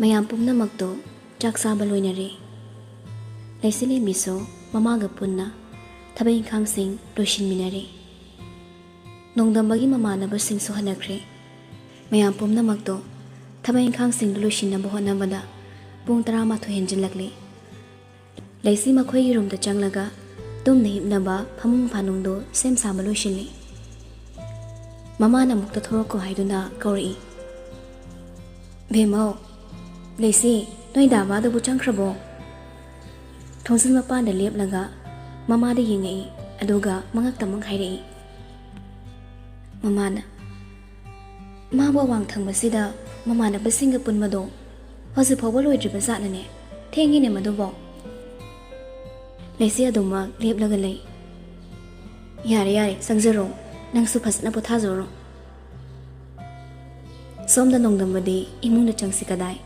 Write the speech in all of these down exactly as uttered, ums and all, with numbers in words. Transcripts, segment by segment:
ꯃꯌꯥꯝ ꯄꯨꯝꯅꯃꯛꯇꯣ ꯆꯥꯛ ꯆꯥꯕ ꯂꯣꯏꯅꯔꯦ꯫ ꯂꯩꯆꯤꯂꯦꯝꯕꯤꯁꯨ ꯃꯃꯥꯒ ꯄꯨꯟꯅ ꯊꯕꯛ ꯏꯪꯈꯥꯡꯁꯤꯡ ꯂꯣꯏꯁꯤꯟꯃꯤꯟꯅꯔꯦ꯫ ꯅꯣꯡꯗꯝꯕꯒꯤ ꯃꯃꯥꯟꯅꯕꯁꯤꯡꯁꯨ ꯍꯟꯅꯈ꯭ꯔꯦ꯫ ꯃꯌꯥꯝ ꯄꯨꯝꯅꯃꯛꯇꯣ ꯊꯕꯛ ꯏꯪꯈꯥꯡꯁꯤꯡꯗꯨ ꯂꯣꯏꯁꯤꯟꯅꯕ ꯍꯣꯠꯅꯕꯗ ꯄꯨꯡ ꯇꯔꯥꯃꯥꯊꯣꯏ ꯍꯦꯟꯖꯤꯜꯂꯛꯂꯦ꯫ ꯂꯩꯆꯤ ꯃꯈꯣꯏꯒꯤ ꯔꯨꯝꯗ ꯆꯪꯂꯒ ꯇꯨꯝꯅ ꯍꯤꯞꯅꯕ ꯐꯃꯨꯡ ꯐꯥꯅꯨꯡꯗꯨ ꯁꯦꯝ ꯁꯥꯕ ꯂꯣꯏꯁꯤꯜꯂꯤ꯫ ꯃꯃꯥꯅ ꯑꯃꯨꯛꯇ ꯊꯣꯔꯛꯈꯣ ꯍꯥꯏꯗꯨꯅ ꯀꯧꯔꯛꯏ꯫ "ꯕꯦꯝꯃꯧ, ꯂꯩꯆꯤ, ꯅꯣꯏ ꯗꯥ ꯕꯥꯗꯨꯕꯨ ꯆꯪꯈ꯭ꯔꯕꯣ?" ꯊꯣꯡꯖꯤꯜ ꯃꯄꯥꯟꯗ ꯂꯦꯞꯂꯒ ꯃꯃꯥꯗ ꯌꯦꯡꯉꯛꯏ, ꯑꯗꯨꯒ ꯃꯉꯛꯇ ꯑꯃꯨꯛ ꯍꯥꯏꯔꯛꯏ꯫ ꯃꯃꯥꯅ, "ꯃꯥꯕꯨ ꯑꯋꯥꯡ ꯊꯪꯕꯁꯤꯗ ꯃꯃꯥꯟꯅꯕꯁꯤꯡꯒ ꯄꯨꯟꯕꯗꯣ ꯍꯧꯖꯤꯛ ꯐꯥꯎꯕ ꯂꯣꯏꯗ꯭ꯔꯤꯕ ꯖꯥꯠꯅꯅꯦ꯫ ꯊꯦꯡꯉꯤꯅꯦ ꯃꯗꯨꯕꯣ꯫" ꯂꯩꯆꯤ ꯑꯗꯨꯃꯛ ꯂꯦꯞꯂꯒ ꯂꯩ꯫ "ꯌꯥꯔꯦ, ꯌꯥꯔꯦ, ꯆꯪꯖꯔꯣ꯫ ꯅꯪꯁꯨ ꯐꯖꯅ ꯄꯣꯊꯥꯖꯔꯣ꯫" ꯁꯣꯝꯗ ꯅꯣꯡꯗꯝꯕꯗꯤ ꯏꯃꯨꯡꯗ ꯆꯪꯁꯤ ꯀꯗꯥꯏ,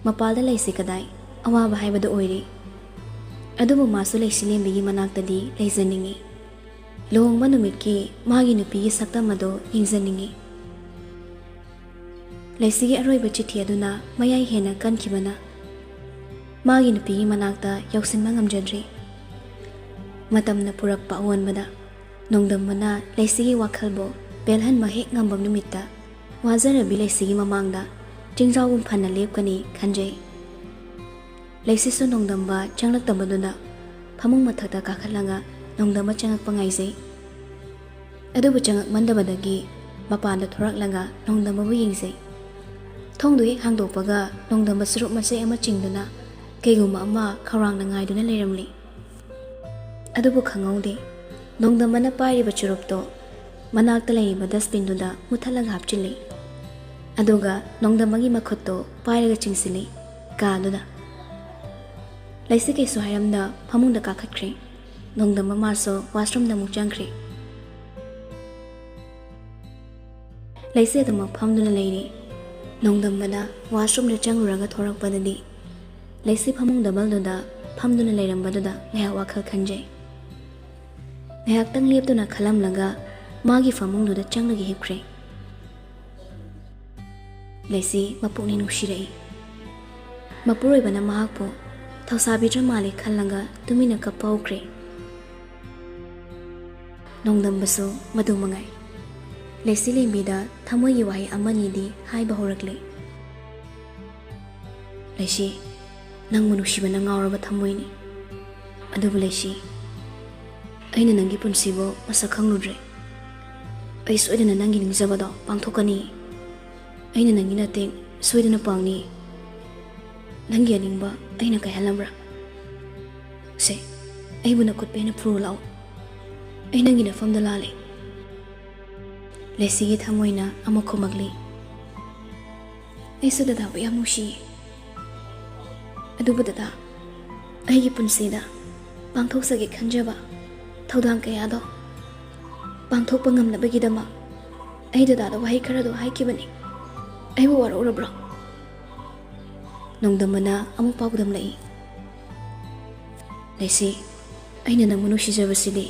ꯃꯄꯥꯜꯗ ꯂꯩꯁꯤ ꯀꯗꯥꯏ, ꯑꯋꯥꯕ ꯍꯥꯏꯕꯗꯨ ꯑꯣꯏꯔꯦ꯫ ꯑꯗꯨꯕꯨ ꯃꯥꯁꯨ ꯂꯩꯆꯤꯂꯦꯝꯕꯤꯒꯤ ꯃꯅꯥꯛꯇꯗꯤ ꯂꯩꯖꯅꯤꯡꯏ꯫ ꯂꯨꯍꯣꯡꯕ ꯅꯨꯃꯤꯠꯀꯤ ꯃꯥꯒꯤ ꯅꯨꯄꯤꯒꯤ ꯁꯛꯇꯝ ꯑꯗꯨ ꯌꯦꯡꯖꯅꯤꯡꯏ꯫ ꯂꯩꯆꯤꯒꯤ ꯑꯔꯣꯏꯕ ꯆꯤꯊꯤ ꯑꯗꯨꯅ ꯃꯌꯥꯏ ꯍꯦꯟꯅ ꯀꯟꯈꯤꯕꯅ ꯃꯥꯒꯤ ꯅꯨꯄꯤꯒꯤ ꯃꯅꯥꯛꯇ ꯌꯧꯁꯤꯟꯕ ꯉꯝꯖꯗ꯭ꯔꯤ꯫ ꯃꯇꯝꯅ ꯄꯨꯔꯛꯄ ꯑꯑꯣꯟꯕꯗ ꯅꯣꯡꯗꯝꯕꯅ ꯂꯩꯆꯤꯒꯤ ꯋꯥꯈꯜꯕꯨ ꯄꯦꯜꯍꯟꯕ ꯍꯦꯛ ꯉꯝꯕ ꯅꯨꯃꯤꯠꯇ ꯋꯥꯖꯔꯕꯤ ꯂꯩꯆꯤꯒꯤ ꯃꯃꯥꯡꯗ ꯆꯤꯡꯖꯥꯎꯒꯨꯝ ꯐꯅ ꯂꯦꯞꯀꯅꯤ ꯈꯟꯖꯩ꯫ ꯂꯩꯆꯤꯁꯨ ꯅꯣꯡꯗꯝꯕ ꯆꯪꯂꯛꯇꯕꯗꯨꯗ ꯐꯃꯨꯡ ꯃꯊꯛꯇ ꯀꯥꯈꯠꯂꯒ ꯅꯣꯡꯗꯝꯕ ꯆꯪꯂꯛꯄ ꯉꯥꯏꯖꯩ꯫ ꯑꯗꯨꯕꯨ ꯆꯪꯂꯛꯃꯟꯗꯕꯗꯒꯤ ꯃꯄꯥꯟꯗ ꯊꯣꯔꯛꯂꯒ ꯅꯣꯡꯗꯝꯕꯕꯨ ꯌꯦꯡꯖꯩ꯫ ꯊꯣꯡꯗꯨ ꯍꯦꯛ ꯍꯥꯡꯗꯣꯛꯄꯒ ꯅꯣꯡꯗꯝꯕ ꯆꯨꯔꯨꯞ ꯃꯆꯦꯠ ꯑꯃ ꯆꯤꯡꯗꯨꯅ ꯀꯩꯒꯨꯝꯕ ꯑꯃ ꯈꯧꯔꯥꯡꯅ ꯉꯥꯏꯗꯨꯅ ꯂꯩꯔꯝꯂꯤ꯫ ꯑꯗꯨꯕꯨ ꯈꯪꯍꯧꯗꯦ, ꯅꯣꯡꯗꯝꯕꯅ ꯄꯥꯏꯔꯤꯕ ꯆꯨꯔꯨꯞꯇꯣ ꯃꯅꯥꯛꯇ ꯂꯩꯔꯤꯕ ꯗꯁꯕꯤꯟꯗꯨꯗ ꯃꯨꯊꯠꯂꯒ ꯍꯥꯞꯆꯤꯜꯂꯤ꯫ ꯑꯗꯨꯒ ꯅꯣꯡꯗꯝꯕꯒꯤ ꯃꯈꯨꯠꯇꯣ ꯄꯥꯏꯔꯒ ꯆꯤꯡꯁꯤꯜꯂꯤ ꯀꯥꯗꯨꯗ꯫ ꯂꯩꯆꯤ ꯀꯩꯁꯨ ꯍꯥꯏꯔꯝꯗ ꯐꯃꯨꯡꯗ ꯀꯥꯈꯠꯈ꯭ꯔꯦ꯫ ꯅꯣꯡꯗꯝꯕ ꯃꯥꯁꯨ ꯋꯥꯁꯔꯨꯝꯗ ꯑꯃꯨꯛ ꯆꯪꯈ꯭ꯔꯦ꯫ ꯂꯩꯆꯤ ꯑꯗꯨꯃꯛ ꯐꯝꯗꯨꯅ ꯂꯩꯔꯤ꯫ ꯅꯣꯡꯗꯝꯕꯅ ꯋꯥꯁꯔꯨꯝꯗ ꯆꯪꯂꯨꯔꯒ ꯊꯣꯔꯛꯄꯗꯗꯤ ꯂꯩꯆꯤ ꯐꯃꯨꯡ ꯗꯕꯜꯗꯨꯗ ꯐꯝꯗꯨꯅ ꯂꯩꯔꯝꯕꯗꯨꯗ ꯉꯥꯏꯍꯥꯛ ꯋꯥꯈꯜ ꯈꯟꯖꯩ꯫ ꯉꯥꯏꯍꯥꯛꯇꯪ ꯂꯦꯞꯇꯨꯅ ꯈꯜꯂꯝꯂꯒ ꯃꯥꯒꯤ ꯐꯃꯨꯡꯗꯨꯗ ꯆꯪꯂꯒ ꯍꯤꯞꯈ꯭ꯔꯦ꯫ ꯂꯩꯆꯤ ꯃꯄꯨꯛꯅꯤꯡ ꯅꯨꯡꯁꯤꯔꯛꯏ꯫ ꯃꯄꯨꯔꯣꯏꯕꯅ ꯃꯍꯥꯛꯄꯨ ꯊꯧꯁꯥꯕꯤꯗ꯭ꯔ ꯃꯥꯜꯂꯦ ꯈꯜꯂꯒ ꯇꯨꯃꯤꯟꯅ ꯀꯞꯄ ꯍꯧꯈ꯭ꯔꯦ꯫ ꯅꯣꯡꯗꯝꯕꯁꯨ ꯃꯗꯨ ꯃꯉꯥꯏ꯫ ꯂꯩꯁꯤ ꯂꯦꯝꯕꯤꯗ ꯊꯃꯣꯏꯒꯤ ꯋꯥꯍꯩ ꯑꯃꯅꯤꯗꯤ ꯍꯥꯏꯕ ꯍꯧꯔꯛꯂꯦ꯫ "ꯂꯩꯁꯤ, ꯅꯪꯕꯨ ꯅꯨꯡꯁꯤꯕꯅ ꯉꯥꯎꯔꯕ ꯊꯃꯣꯏꯅꯤ꯫ ꯑꯗꯨꯕꯨ ꯂꯩꯁꯤ, ꯑꯩꯅ ꯅꯪꯒꯤ ꯄꯨꯟꯁꯤꯕꯨ ꯃꯁꯛ ꯈꯪꯂꯨꯗ꯭ꯔꯦ꯫ ꯑꯩ ꯁꯣꯏꯗꯅ ꯅꯪꯒꯤ ꯅꯤꯡꯖꯕꯗꯣ ꯄꯥꯡꯊꯣꯛꯀꯅꯤ꯫ ꯑꯩꯅ ꯅꯪꯒꯤ ꯅꯇꯦꯡ ꯁꯣꯏꯗꯅ ꯄꯥꯡꯅꯤ꯫ ꯅꯪꯒꯤ ꯑꯅꯤꯡꯕ ꯑꯩꯅ ꯀꯥꯏꯍꯜꯂꯝꯕ꯭ꯔꯥ? ꯁꯦ, ꯑꯩꯕꯨ ꯅꯈꯨꯠ ꯄꯦꯟꯅ ꯐꯨꯔꯨ ꯂꯥꯛꯑꯣ꯫ ꯑꯩ ꯅꯪꯒꯤ ꯅꯐꯝꯗ ꯂꯥꯜꯂꯦ꯫" ꯂꯦꯁꯤꯒꯤ ꯊꯃꯣꯏꯅ ꯑꯃꯨꯛ ꯈꯨꯝꯃꯛꯂꯤ꯫ "ꯑꯩꯁꯨ ꯗꯗꯥꯕꯨ ꯌꯥꯝ ꯅꯨꯡꯁꯤꯌꯦ꯫ ꯑꯗꯨꯕꯨ ꯗꯗꯥ, ꯑꯩꯒꯤ ꯄꯨꯟꯁꯤꯗ ꯄꯥꯡꯊꯣꯛꯆꯒꯦ ꯈꯟꯖꯕ ꯊꯧꯗꯥꯡ ꯀꯌꯥꯗꯣ ꯄꯥꯡꯊꯣꯛꯄ ꯉꯝꯅꯕꯒꯤꯗꯃꯛ ꯑꯩ ꯗꯗꯥꯗ ꯋꯥꯍꯩ ꯈꯔꯗꯣ ꯍꯥꯏꯈꯤꯕꯅꯤ꯫ ꯑꯩꯕꯨ ꯋꯥꯔꯧꯔꯕ꯭ꯔꯣ?" ꯅꯣꯡꯗꯝꯕꯅ ꯑꯃꯨꯛ ꯄꯥꯎꯗꯝꯂꯛꯏ꯫ "ꯂꯩꯁꯤ, ꯑꯩꯅ ꯅꯪꯕꯨ ꯅꯨꯡꯁꯤꯖꯕꯁꯤꯗꯤ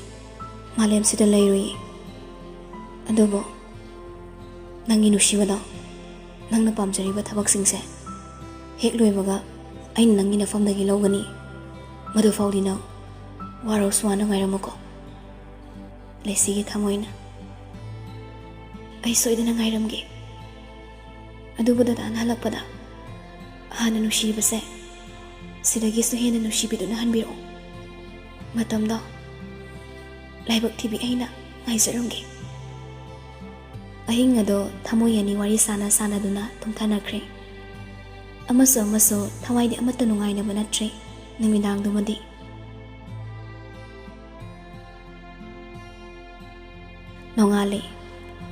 ꯃꯥꯂꯦꯝꯁꯤꯗ ꯂꯩꯔꯣꯏꯌꯦ꯫ ꯑꯗꯨꯕꯨ ꯅꯪꯒꯤ ꯅꯨꯡꯁꯤꯕꯗꯣ, ꯅꯪꯅ ꯄꯥꯝꯖꯔꯤꯕ ꯊꯕꯛꯁꯤꯡꯁꯦ ꯍꯦꯛ ꯂꯣꯏꯕꯒ ꯑꯩꯅ ꯅꯪꯒꯤ ꯅꯐꯝꯗꯒꯤ ꯂꯧꯒꯅꯤ꯫ ꯃꯗꯨꯐꯥꯎꯗꯤ ꯅꯪ ꯋꯥꯔꯧ ꯁꯨꯋꯥꯅ ꯉꯥꯏꯔꯝꯃꯨꯀꯣ꯫" ꯂꯦꯁꯤꯒꯤ ꯊꯃꯣꯏꯅ, "ꯑꯩ ꯁꯣꯏꯗꯅ ꯉꯥꯏꯔꯝꯒꯦ꯫ ꯑꯗꯨꯕꯨ ꯗꯗꯥꯅ ꯍꯜꯂꯛꯄꯗ ꯍꯥꯟꯅ ꯅꯨꯡꯁꯤꯕꯁꯦ ꯁꯤꯗꯒꯤꯁꯨ ꯍꯦꯟꯅ ꯅꯨꯡꯁꯤꯕꯤꯗꯨꯅ ꯍꯟꯕꯤꯔꯛꯑꯣ꯫ ꯃꯇꯝꯗꯣ ꯂꯥꯏꯕꯛ ꯊꯤꯕꯤ ꯑꯩꯅ ꯉꯥꯏꯖꯔꯝꯒꯦ꯫" ꯑꯍꯤꯡ ꯑꯗꯣ ꯊꯃꯣꯏ ꯑꯅꯤ ꯋꯥꯔꯤ ꯁꯥꯟꯅ ꯁꯥꯟꯅꯗꯨꯅ ꯇꯨꯝꯊꯅꯈ꯭ꯔꯦ꯫ ꯑꯃꯁꯨ ꯑꯃꯁꯨ ꯊꯋꯥꯏꯗꯤ ꯑꯃꯠꯇ ꯅꯨꯡꯉꯥꯏꯅꯕ ꯅꯠꯇ꯭ꯔꯦ ꯅꯨꯃꯤꯗꯥꯡꯗꯨꯃꯗꯤ꯫ ꯅꯣꯡꯉꯥꯜꯂꯦ꯫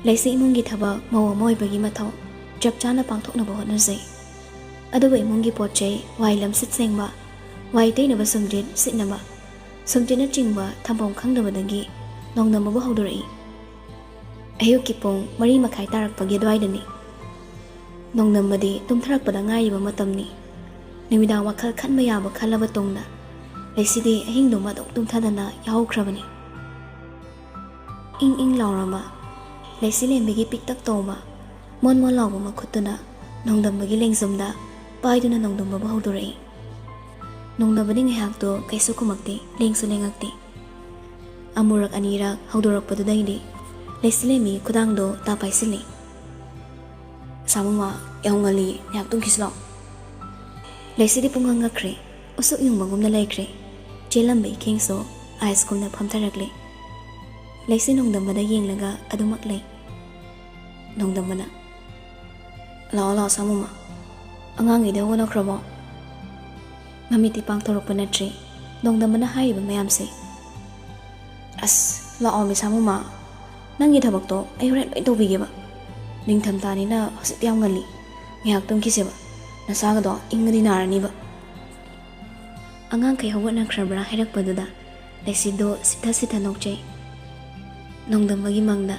ꯂꯩꯁꯤ ꯏꯃꯨꯡꯒꯤ ꯊꯕꯛ ꯃꯧ ꯑꯃ ꯑꯣꯏꯕꯒꯤ ꯃꯊꯧ ꯆꯞ ꯆꯥꯅ ꯄꯥꯡꯊꯣꯛꯅꯕ ꯍꯣꯠꯅꯖꯩ꯫ ꯑꯗꯨꯕꯨ ꯏꯃꯨꯡꯒꯤ ꯄꯣꯠ ꯆꯩ, ꯋꯥꯏ ꯂꯝꯁꯤꯠ ꯁꯦꯡꯕ, ꯋꯥꯏ ꯇꯩꯅꯕ ꯁꯨꯝꯖꯤꯠ ꯁꯤꯠꯅꯕ, ꯁꯨꯝꯖꯤꯠꯅꯆꯤꯡꯕ ꯊꯝꯐꯝ ꯈꯪꯗꯕꯗꯒꯤ ꯅꯣꯡꯗꯝꯕꯕꯨ ꯍꯧꯗꯣꯔꯛꯏ꯫ ꯑꯌꯨꯛꯀꯤ ꯄꯨꯡ ꯃꯔꯤ ꯃꯈꯥꯏ ꯇꯥꯔꯛꯄꯒꯤ ꯑꯗꯨꯋꯥꯏꯗꯅꯤ꯫ ꯅꯣꯡꯗꯝꯕꯗꯤ ꯇꯨꯝꯊꯔꯛꯄꯗ ꯉꯥꯏꯔꯤꯕ ꯃꯇꯝꯅꯤ꯫ ꯅꯨꯃꯤꯗꯥꯡ ꯋꯥꯈꯜ ꯈꯟꯕ ꯌꯥꯕ ꯈꯜꯂꯕ ꯇꯨꯡꯗ, ꯂꯩꯁꯤꯗꯤ ꯑꯍꯤꯡꯗꯨꯃ ꯑꯗꯨꯝ ꯇꯨꯝꯊꯗꯅ ꯌꯥꯍꯧꯈ꯭ꯔꯕꯅꯤ꯫ ꯏꯪ ꯏꯪ ꯂꯥꯎꯔꯝꯕ ꯂꯩꯁꯤ ꯂꯦꯝꯕꯤꯒꯤ ꯄꯤꯛꯇꯛ ꯇꯧꯕ, ꯃꯣꯟ ꯃꯣꯟ ꯂꯥꯎꯕ ꯃꯈꯨꯠꯇꯨꯅ ꯅꯣꯡꯗꯝꯕꯒꯤ ꯂꯦꯡꯖꯨꯝꯗ ꯄꯥꯏꯗꯨꯅ ꯅꯣꯡꯗꯝꯕꯕꯨ ꯍꯧꯗꯣꯔꯛꯏ꯫ ꯅꯣꯡꯗꯝꯕꯗꯤ ꯉꯥꯏꯍꯥꯛꯇꯣ ꯀꯩꯁꯨ ꯈꯨꯝꯃꯛꯇꯦ, ꯂꯦꯡꯁꯨ ꯂꯦꯡꯉꯛꯇꯦ꯫ ꯑꯃꯨꯔꯛ ꯑꯅꯤꯔꯛ ꯍꯧꯗꯣꯔꯛꯄꯗꯨꯗꯩꯗꯤ ꯂꯩꯁꯤꯂꯦꯝꯕꯤ ꯈꯨꯗꯥꯡꯗꯣ ꯇꯥ ꯄꯥꯏꯁꯤꯜꯂꯤ꯫ "ꯁꯥꯃꯨꯃ, ꯌꯥꯍꯧ ꯉꯜꯂꯤ, ꯉꯥꯏꯍꯥꯛ ꯇꯨꯝꯈꯤꯁꯤ ꯂꯥꯛꯑꯣ꯫" ꯂꯩꯁꯤꯗꯤ ꯄꯨꯡꯉꯛ ꯉꯛꯈ꯭ꯔꯦ, ꯎꯁꯨꯛ ꯌꯨꯡꯕꯒꯨꯝꯅ ꯂꯩꯈ꯭ꯔꯦ꯫ ꯆꯦꯜꯂꯝꯕ ꯏꯈꯦꯡꯁꯨ ꯑꯥꯏꯁꯀꯨꯝꯅ ꯐꯝꯊꯔꯛꯂꯦ꯫ ꯂꯩꯁꯤ ꯅꯣꯡꯗꯝꯕꯗ ꯌꯦꯡꯂꯒ ꯑꯗꯨꯃꯛ ꯂꯩ꯫ ꯅꯣꯡꯗꯝꯕꯅ, "ꯂꯥꯛꯑꯣ, ꯂꯥꯛꯑꯣ, ꯁꯥꯃꯨꯃ꯫ ꯑꯉꯥꯡꯒꯤꯗꯤ ꯍꯧꯒꯠꯅꯈ꯭ꯔꯕꯣ?" ꯃꯃꯤꯠꯇꯤ ꯄꯥꯡꯊꯣꯔꯛꯄ ꯅꯠꯇ꯭ꯔꯤ ꯅꯣꯡꯗꯝꯕꯅ ꯍꯥꯏꯔꯤꯕ ꯃꯌꯥꯝꯁꯦ꯫ "ꯑꯁ, ꯂꯥꯛꯑꯣ, ꯃꯤ ꯁꯥꯃꯨꯃ꯫ ꯅꯪꯒꯤ ꯊꯕꯛꯇꯣ ꯑꯩ ꯍꯣꯔꯦꯟ ꯂꯣꯏ ꯇꯧꯕꯤꯒꯦꯕ꯫ ꯅꯤꯡꯊꯝꯊꯥꯅꯤꯅ ꯍꯧꯖꯤꯛꯇꯤ ꯌꯥꯝ ꯉꯜꯂꯤ꯫ ꯉꯥꯏꯍꯥꯛ ꯇꯨꯝꯈꯤꯁꯦꯕ꯫ ꯅꯁꯥꯒꯗꯣ ꯏꯪꯉꯗꯤ ꯅꯥꯔꯅꯤꯕ꯫" ꯑꯉꯥꯡꯈꯩ ꯍꯧꯒꯠꯅꯈ꯭ꯔꯕ꯭ꯔꯥ ꯍꯥꯏꯔꯛꯄꯗꯨꯗ ꯂꯩꯁꯤꯗꯣ ꯁꯤꯊ ꯁꯤꯊ ꯅꯣꯛꯆꯩ꯫ ꯅꯣꯡꯗꯝꯕꯒꯤ ꯃꯪꯗ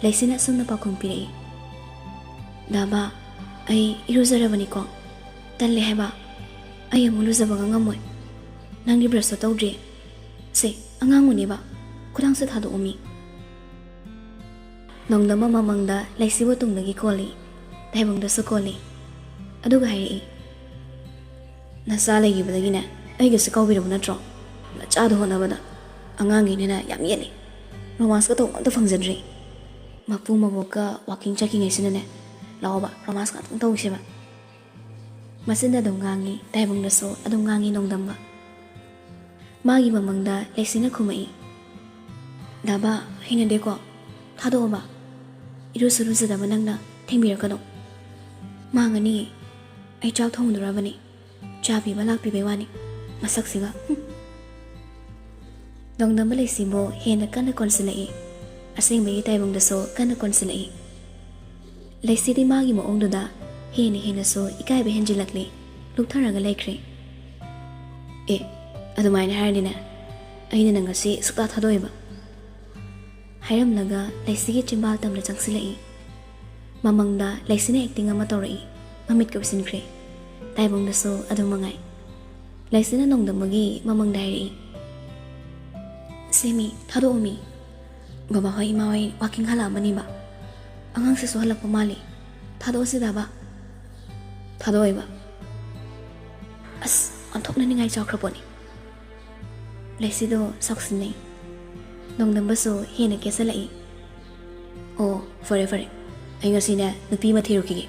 ꯂꯩꯁꯤꯅ ꯑꯁꯨꯝꯅ ꯄꯥꯎꯈꯨꯝ ꯄꯤꯔꯛꯏ, "ꯗꯥꯕꯥ, ꯑꯩ ꯏꯔꯨꯖꯔꯕꯅꯤꯀꯣ꯫ ꯇꯜꯂꯦ ꯍꯥꯏꯕ꯫ ꯑꯩ ꯑꯃꯨꯛ ꯂꯨꯖꯕꯒ ꯉꯝꯃꯣꯏ꯫ ꯅꯪꯗꯤ ꯕ꯭ꯔꯁꯇꯣ ꯇꯧꯗ꯭ꯔꯤ꯫ ꯁꯦ, ꯑꯉꯥꯡꯕꯨꯅꯦꯕ꯫ ꯈꯨꯗꯥꯡꯁꯦ ꯊꯥꯗꯣꯛꯑꯣꯃꯤ꯫" ꯅꯣꯡꯗꯝꯕ ꯃꯃꯪꯗ ꯂꯩꯁꯤꯕꯨ ꯇꯨꯡꯗꯒꯤ ꯀꯣꯜꯂꯤ, ꯇꯥꯏꯕꯪꯗꯁꯨ ꯀꯣꯜꯂꯤ꯫ ꯑꯗꯨꯒ ꯍꯥꯏꯔꯛꯏ, "ꯅꯆꯥ ꯂꯩꯈꯤꯕꯗꯒꯤꯅꯦ ꯑꯩꯒꯁꯦ ꯀꯥꯎꯕꯤꯔꯕ ꯅꯠꯇ꯭ꯔꯣ? ꯅꯆꯥꯗꯣ ꯍꯣꯠꯅꯕꯗ ꯑꯉꯥꯡꯒꯤꯅꯤꯅ ꯌꯥꯝ ꯌꯦꯠꯂꯤ꯫ ꯔꯣꯃꯥꯟꯁꯀ ꯇꯧꯕ ꯑꯝꯇ ꯐꯪꯖꯗ꯭ꯔꯤ꯫ ꯃꯄꯨ ꯃꯕꯣꯛꯀ ꯋꯥꯀꯤꯡ ꯆꯠꯈꯤꯉꯩꯁꯤꯅꯅꯦ, ꯂꯥꯛꯑꯣꯕ, ꯔꯣꯃꯥꯟꯁ ꯉꯥꯛꯇꯪ ꯇꯧꯁꯦꯕ꯫" ꯃꯆꯤꯟꯗ ꯑꯗꯨꯝ ꯉꯥꯡꯉꯤ, ꯇꯥꯏꯕꯪꯗꯁꯨ ꯑꯗꯨꯝ ꯉꯥꯡꯉꯤ ꯅꯣꯡꯗꯝꯕ꯫ ꯃꯥꯒꯤ ꯃꯃꯪꯗ ꯂꯩꯁꯤꯅ ꯈꯨꯝꯃꯛꯏ, "ꯗꯥꯕꯥ, ꯍꯩꯅꯗꯦꯀꯣ꯫ ꯊꯥꯗꯣꯛꯑꯣꯕ꯫ ꯏꯔꯨꯁꯨ ꯂꯨꯖꯗꯕ ꯅꯪꯅ ꯊꯦꯡꯕꯤꯔꯛꯀꯅꯨ꯫ ꯃꯥꯡꯉꯅꯤ꯫ ꯑꯩ ꯆꯥꯛ ꯊꯣꯡꯗꯣꯔꯕꯅꯤ꯫ ꯆꯥ ꯄꯤꯕ ꯂꯥꯛꯄꯤꯕꯩ ꯋꯥꯅꯤ꯫ ꯃꯁꯛꯁꯤꯒ꯫ ꯍꯨꯝ꯫" ꯅꯣꯡꯗꯝꯕ ꯂꯩꯁꯤꯕꯨ ꯍꯦꯟꯅ ꯀꯟꯅ ꯀꯣꯟꯁꯤꯜꯂꯛꯏ꯫ ꯑꯁꯦꯡꯕꯒꯤ ꯇꯥꯏꯕꯪꯗꯁꯨ ꯀꯟꯅ ꯀꯣꯟꯁꯤꯜꯂꯛꯏ꯫ ꯂꯩꯁꯤꯗꯤ ꯃꯥꯒꯤ ꯃꯑꯣꯡꯗꯨꯗ ꯍꯦꯟꯅ ꯍꯦꯟꯅꯁꯨ ꯏꯀꯥꯏꯕ ꯍꯦꯟꯖꯤꯜꯂꯛꯂꯦ꯫ ꯂꯨꯞꯊꯔꯒ ꯂꯩꯈ꯭ꯔꯦ꯫ "ꯑꯦ, ꯑꯗꯨꯃꯥꯏꯅ ꯍꯥꯏꯔꯗꯤꯅꯦ, ꯑꯩꯅ ꯅꯪ ꯉꯁꯤ ꯁꯨꯛꯊꯥ ꯊꯥꯗꯣꯛꯑꯣꯏꯕ꯫" ꯍꯥꯏꯔꯝꯂꯒ ꯂꯩꯁꯤꯒꯤ ꯆꯤꯝꯕꯥꯜ ꯇꯝꯅ ꯆꯪꯁꯤꯜꯂꯛꯏ꯫ ꯃꯃꯪꯗ ꯂꯩꯁꯤꯅ ꯑꯦꯛꯇꯤꯡ ꯑꯃ ꯇꯧꯔꯛꯏ꯫ ꯃꯃꯤꯠ ꯀꯨꯞꯁꯤꯟꯈ꯭ꯔꯦ꯫ ꯇꯥꯏꯕꯪꯗꯁꯨ ꯑꯗꯨꯝ ꯃꯉꯥꯏ꯫ ꯂꯩꯁꯤꯅ ꯅꯣꯡꯗꯝꯕꯒꯤ ꯃꯃꯪꯗ ꯍꯥꯏꯔꯛꯏ, "ꯁꯦꯃꯤ, ꯊꯥꯗꯣꯛꯑꯣꯃꯤ꯫ ꯕꯕꯥꯍꯣꯏ ꯏꯃꯥꯍꯣꯏ ꯋꯥꯀꯤꯡ ꯍꯜꯂꯛꯑꯃꯅꯤꯕ꯫ ꯑꯉꯥꯡꯁꯤꯁꯨ ꯍꯜꯂꯛꯄ ꯃꯥꯜꯂꯤ꯫ ꯊꯥꯗꯣꯛꯑꯁꯤ ꯗꯥꯕ꯫" "ꯊꯥꯗꯣꯛꯑꯣꯏꯕ꯫ ꯑꯁ, ꯑꯣꯟꯊꯣꯛꯅ ꯅꯤꯡꯉꯥꯏ ꯆꯥꯎꯈ꯭ꯔ ꯄꯣꯠꯅꯤ꯫ ꯂꯩꯁꯤꯗꯣ ꯁꯥꯎꯁꯤꯟꯅꯩ꯫ ꯅꯣꯡꯗꯝꯕꯁꯨ ꯍꯦꯟꯅ ꯀꯦꯁꯜꯂꯛꯏ꯫ "ꯑꯣ, ꯐꯔꯦ ꯐꯔꯦ, ꯑꯩ ꯉꯁꯤꯅꯦ ꯅꯨꯄꯤ ꯑꯃ ꯊꯤꯔꯨꯈꯤꯒꯦ꯫"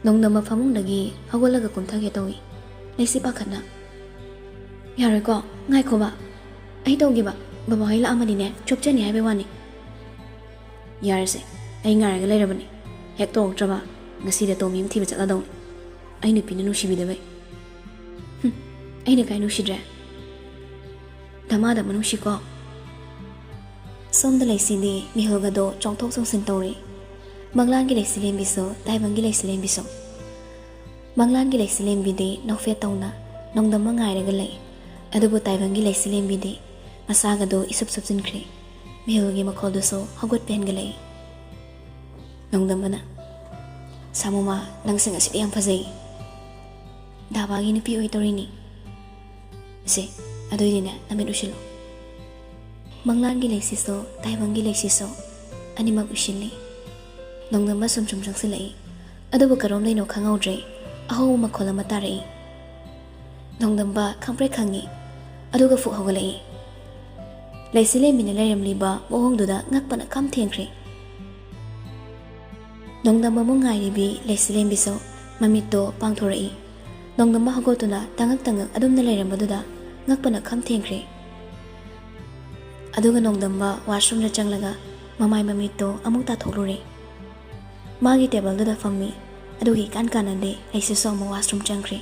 ꯅꯣꯡꯗꯝꯕ ꯐꯃꯨꯡꯗꯒꯤ ꯍꯧꯒꯠꯂꯒ ꯀꯨꯝꯊꯒꯦ ꯇꯧꯏ꯫ ꯂꯩꯁꯤ ꯄꯥꯈꯠꯅ, "ꯌꯥꯔꯣꯏꯀꯣ, ꯉꯥꯏꯈꯣꯕ, ꯑꯩ ꯇꯧꯒꯦꯕ꯫ ꯕꯕꯥꯍꯣꯏ ꯂꯥꯛꯑꯝꯃꯗꯤꯅꯦ ꯆꯣꯞꯆꯅꯤ ꯍꯥꯏꯕꯩ ꯋꯥꯅꯤ꯫" "ꯌꯥꯔꯦꯁꯦ, ꯑꯩ ꯉꯥꯏꯔꯒ ꯂꯩꯔꯕꯅꯤ꯫ ꯍꯦꯛ ꯇꯧꯔꯛꯇ꯭ꯔꯕ ꯉꯁꯤꯗ ꯇꯣꯝꯕꯤ ꯑꯃ ꯊꯤꯕ ꯆꯠꯂꯗꯧꯅꯤ꯫ ꯑꯩ ꯅꯨꯄꯤꯅ ꯅꯨꯡꯁꯤꯕꯤꯗꯕꯩ꯫" "ꯍꯨꯝ, ꯑꯩꯅ ꯀꯥꯏ ꯅꯨꯡꯁꯤꯗ꯭ꯔꯦ? ꯗꯃꯥꯗ ꯑꯃ ꯅꯨꯡꯁꯤꯀꯣ꯫" ꯁꯣꯝꯗ ꯂꯩꯁꯤꯗꯤ ꯃꯤꯍꯨꯜꯒꯗꯣ ꯆꯣꯡꯊꯣꯛ ꯆꯣꯡꯁꯤꯟ ꯇꯧꯔꯤ꯫ ꯃꯪꯂꯥꯟꯒꯤ ꯂꯩꯁꯤꯂꯦꯝꯕꯤꯁꯨ, ꯇꯥꯏꯕꯪꯒꯤ ꯂꯩꯁꯤꯂꯦꯝꯕꯤꯁꯨ꯫ ꯃꯪꯂꯥꯟꯒꯤ ꯂꯩꯁꯤꯂꯦꯝꯕꯤꯗꯤ ꯅꯣꯛꯐꯦꯠ ꯇꯧꯅ ꯅꯣꯡꯗꯝꯕ ꯉꯥꯏꯔꯒ ꯂꯩ꯫ ꯑꯗꯨꯕꯨ ꯇꯥꯏꯕꯪꯒꯤ ꯂꯩꯁꯤꯂꯦꯝꯕꯤꯗꯤ ꯃꯁꯥꯒꯗꯣ ꯏꯁꯨꯞ ꯁꯨꯞꯆꯤꯟꯈ꯭ꯔꯦ꯫ ꯃꯤꯍꯨꯜꯒꯤ ꯃꯈꯣꯜꯗꯨꯁꯨ ꯍꯧꯒꯠꯄ ꯍꯦꯟꯒꯠꯂꯛꯏ꯫ ꯅꯣꯡꯗꯝꯕꯅ, "ꯁꯥꯃꯨꯃꯥ, ꯅꯪꯁꯦ ꯉꯁꯤꯗꯤ ꯌꯥꯝ ꯐꯖꯩ꯫ ꯗꯥꯕꯥꯒꯤ ꯅꯨꯄꯤ ꯑꯣꯏꯗꯧꯔꯤꯅꯤ꯫ ꯁꯦ, ꯑꯗꯨꯏꯗꯤꯅꯦ, ꯅꯃꯤꯠ ꯎꯏꯁꯤꯜꯂꯣ꯫" ꯃꯪꯂꯥꯟꯒꯤ ꯂꯩꯁꯤꯁꯨ, ꯇꯥꯏꯕꯪꯒꯤ ꯂꯩꯁꯤꯁꯨ ꯑꯅꯤꯃꯛ ꯎꯏꯁꯤꯜꯂꯤ꯫ ꯅꯣꯡꯗꯝꯕ ꯁꯨꯝ ꯁꯨꯝ ꯆꯪꯁꯤꯜꯂꯛꯏ꯫ ꯑꯗꯨꯕꯨ ꯀꯔꯣꯝꯗꯩꯅꯣ ꯈꯪꯍꯧꯗ꯭ꯔꯦ, ꯑꯍꯧꯕ ꯃꯈꯣꯜ ꯑꯃ ꯇꯥꯔꯛꯏ꯫ ꯅꯣꯡꯗꯝꯕ ꯈꯪꯄ꯭ꯔꯦꯛ ꯈꯪꯉꯤ, ꯑꯗꯨꯒ ꯐꯨꯛ ꯍꯧꯒꯠꯂꯛꯏ꯫ ꯂꯩꯁꯤꯂꯦꯝꯕꯤꯅ ꯂꯩꯔꯝꯂꯤꯕ ꯃꯑꯣꯡꯗꯨꯗ ꯉꯛꯄꯅ ꯈꯝ ꯊꯦꯡꯈ꯭ꯔꯦ꯫ ꯅꯣꯡꯗꯝꯕꯕꯨ ꯉꯥꯏꯔꯤꯕꯤ ꯂꯩꯁꯤꯂꯦꯝꯕꯤꯁꯨ ꯃꯃꯤꯠꯇꯣ ꯄꯥꯡꯊꯣꯔꯛꯏ꯫ ꯅꯣꯡꯗꯝꯕ ꯍꯧꯒꯠꯇꯨꯅ ꯇꯉꯛ ꯇꯉꯛ ꯑꯗꯨꯝꯅ ꯂꯩꯔꯝꯕꯗꯨꯗ ꯉꯛꯄꯅ ꯈꯝ ꯊꯦꯡꯈ꯭ꯔꯦ꯫ ꯑꯗꯨꯒ ꯅꯣꯡꯗꯝꯕ ꯋꯥꯁꯔꯨꯝꯗ ꯆꯪꯂꯒ ꯃꯃꯥꯏ ꯃꯃꯤꯠꯇꯣ ꯑꯃꯨꯛ ꯇꯥꯊꯣꯛꯂꯨꯔꯦ꯫ ꯃꯥꯒꯤ ꯇꯦꯕꯜꯗꯨꯗ ꯐꯝꯃꯤ꯫ ꯑꯗꯨꯒ ꯏꯀꯥꯟ ꯀꯥꯟꯅꯗꯦ, ꯂꯩꯁꯤꯁꯨ ꯑꯃꯨꯛ ꯋꯥꯁꯔꯨꯝ ꯆꯪꯈ꯭ꯔꯦ꯫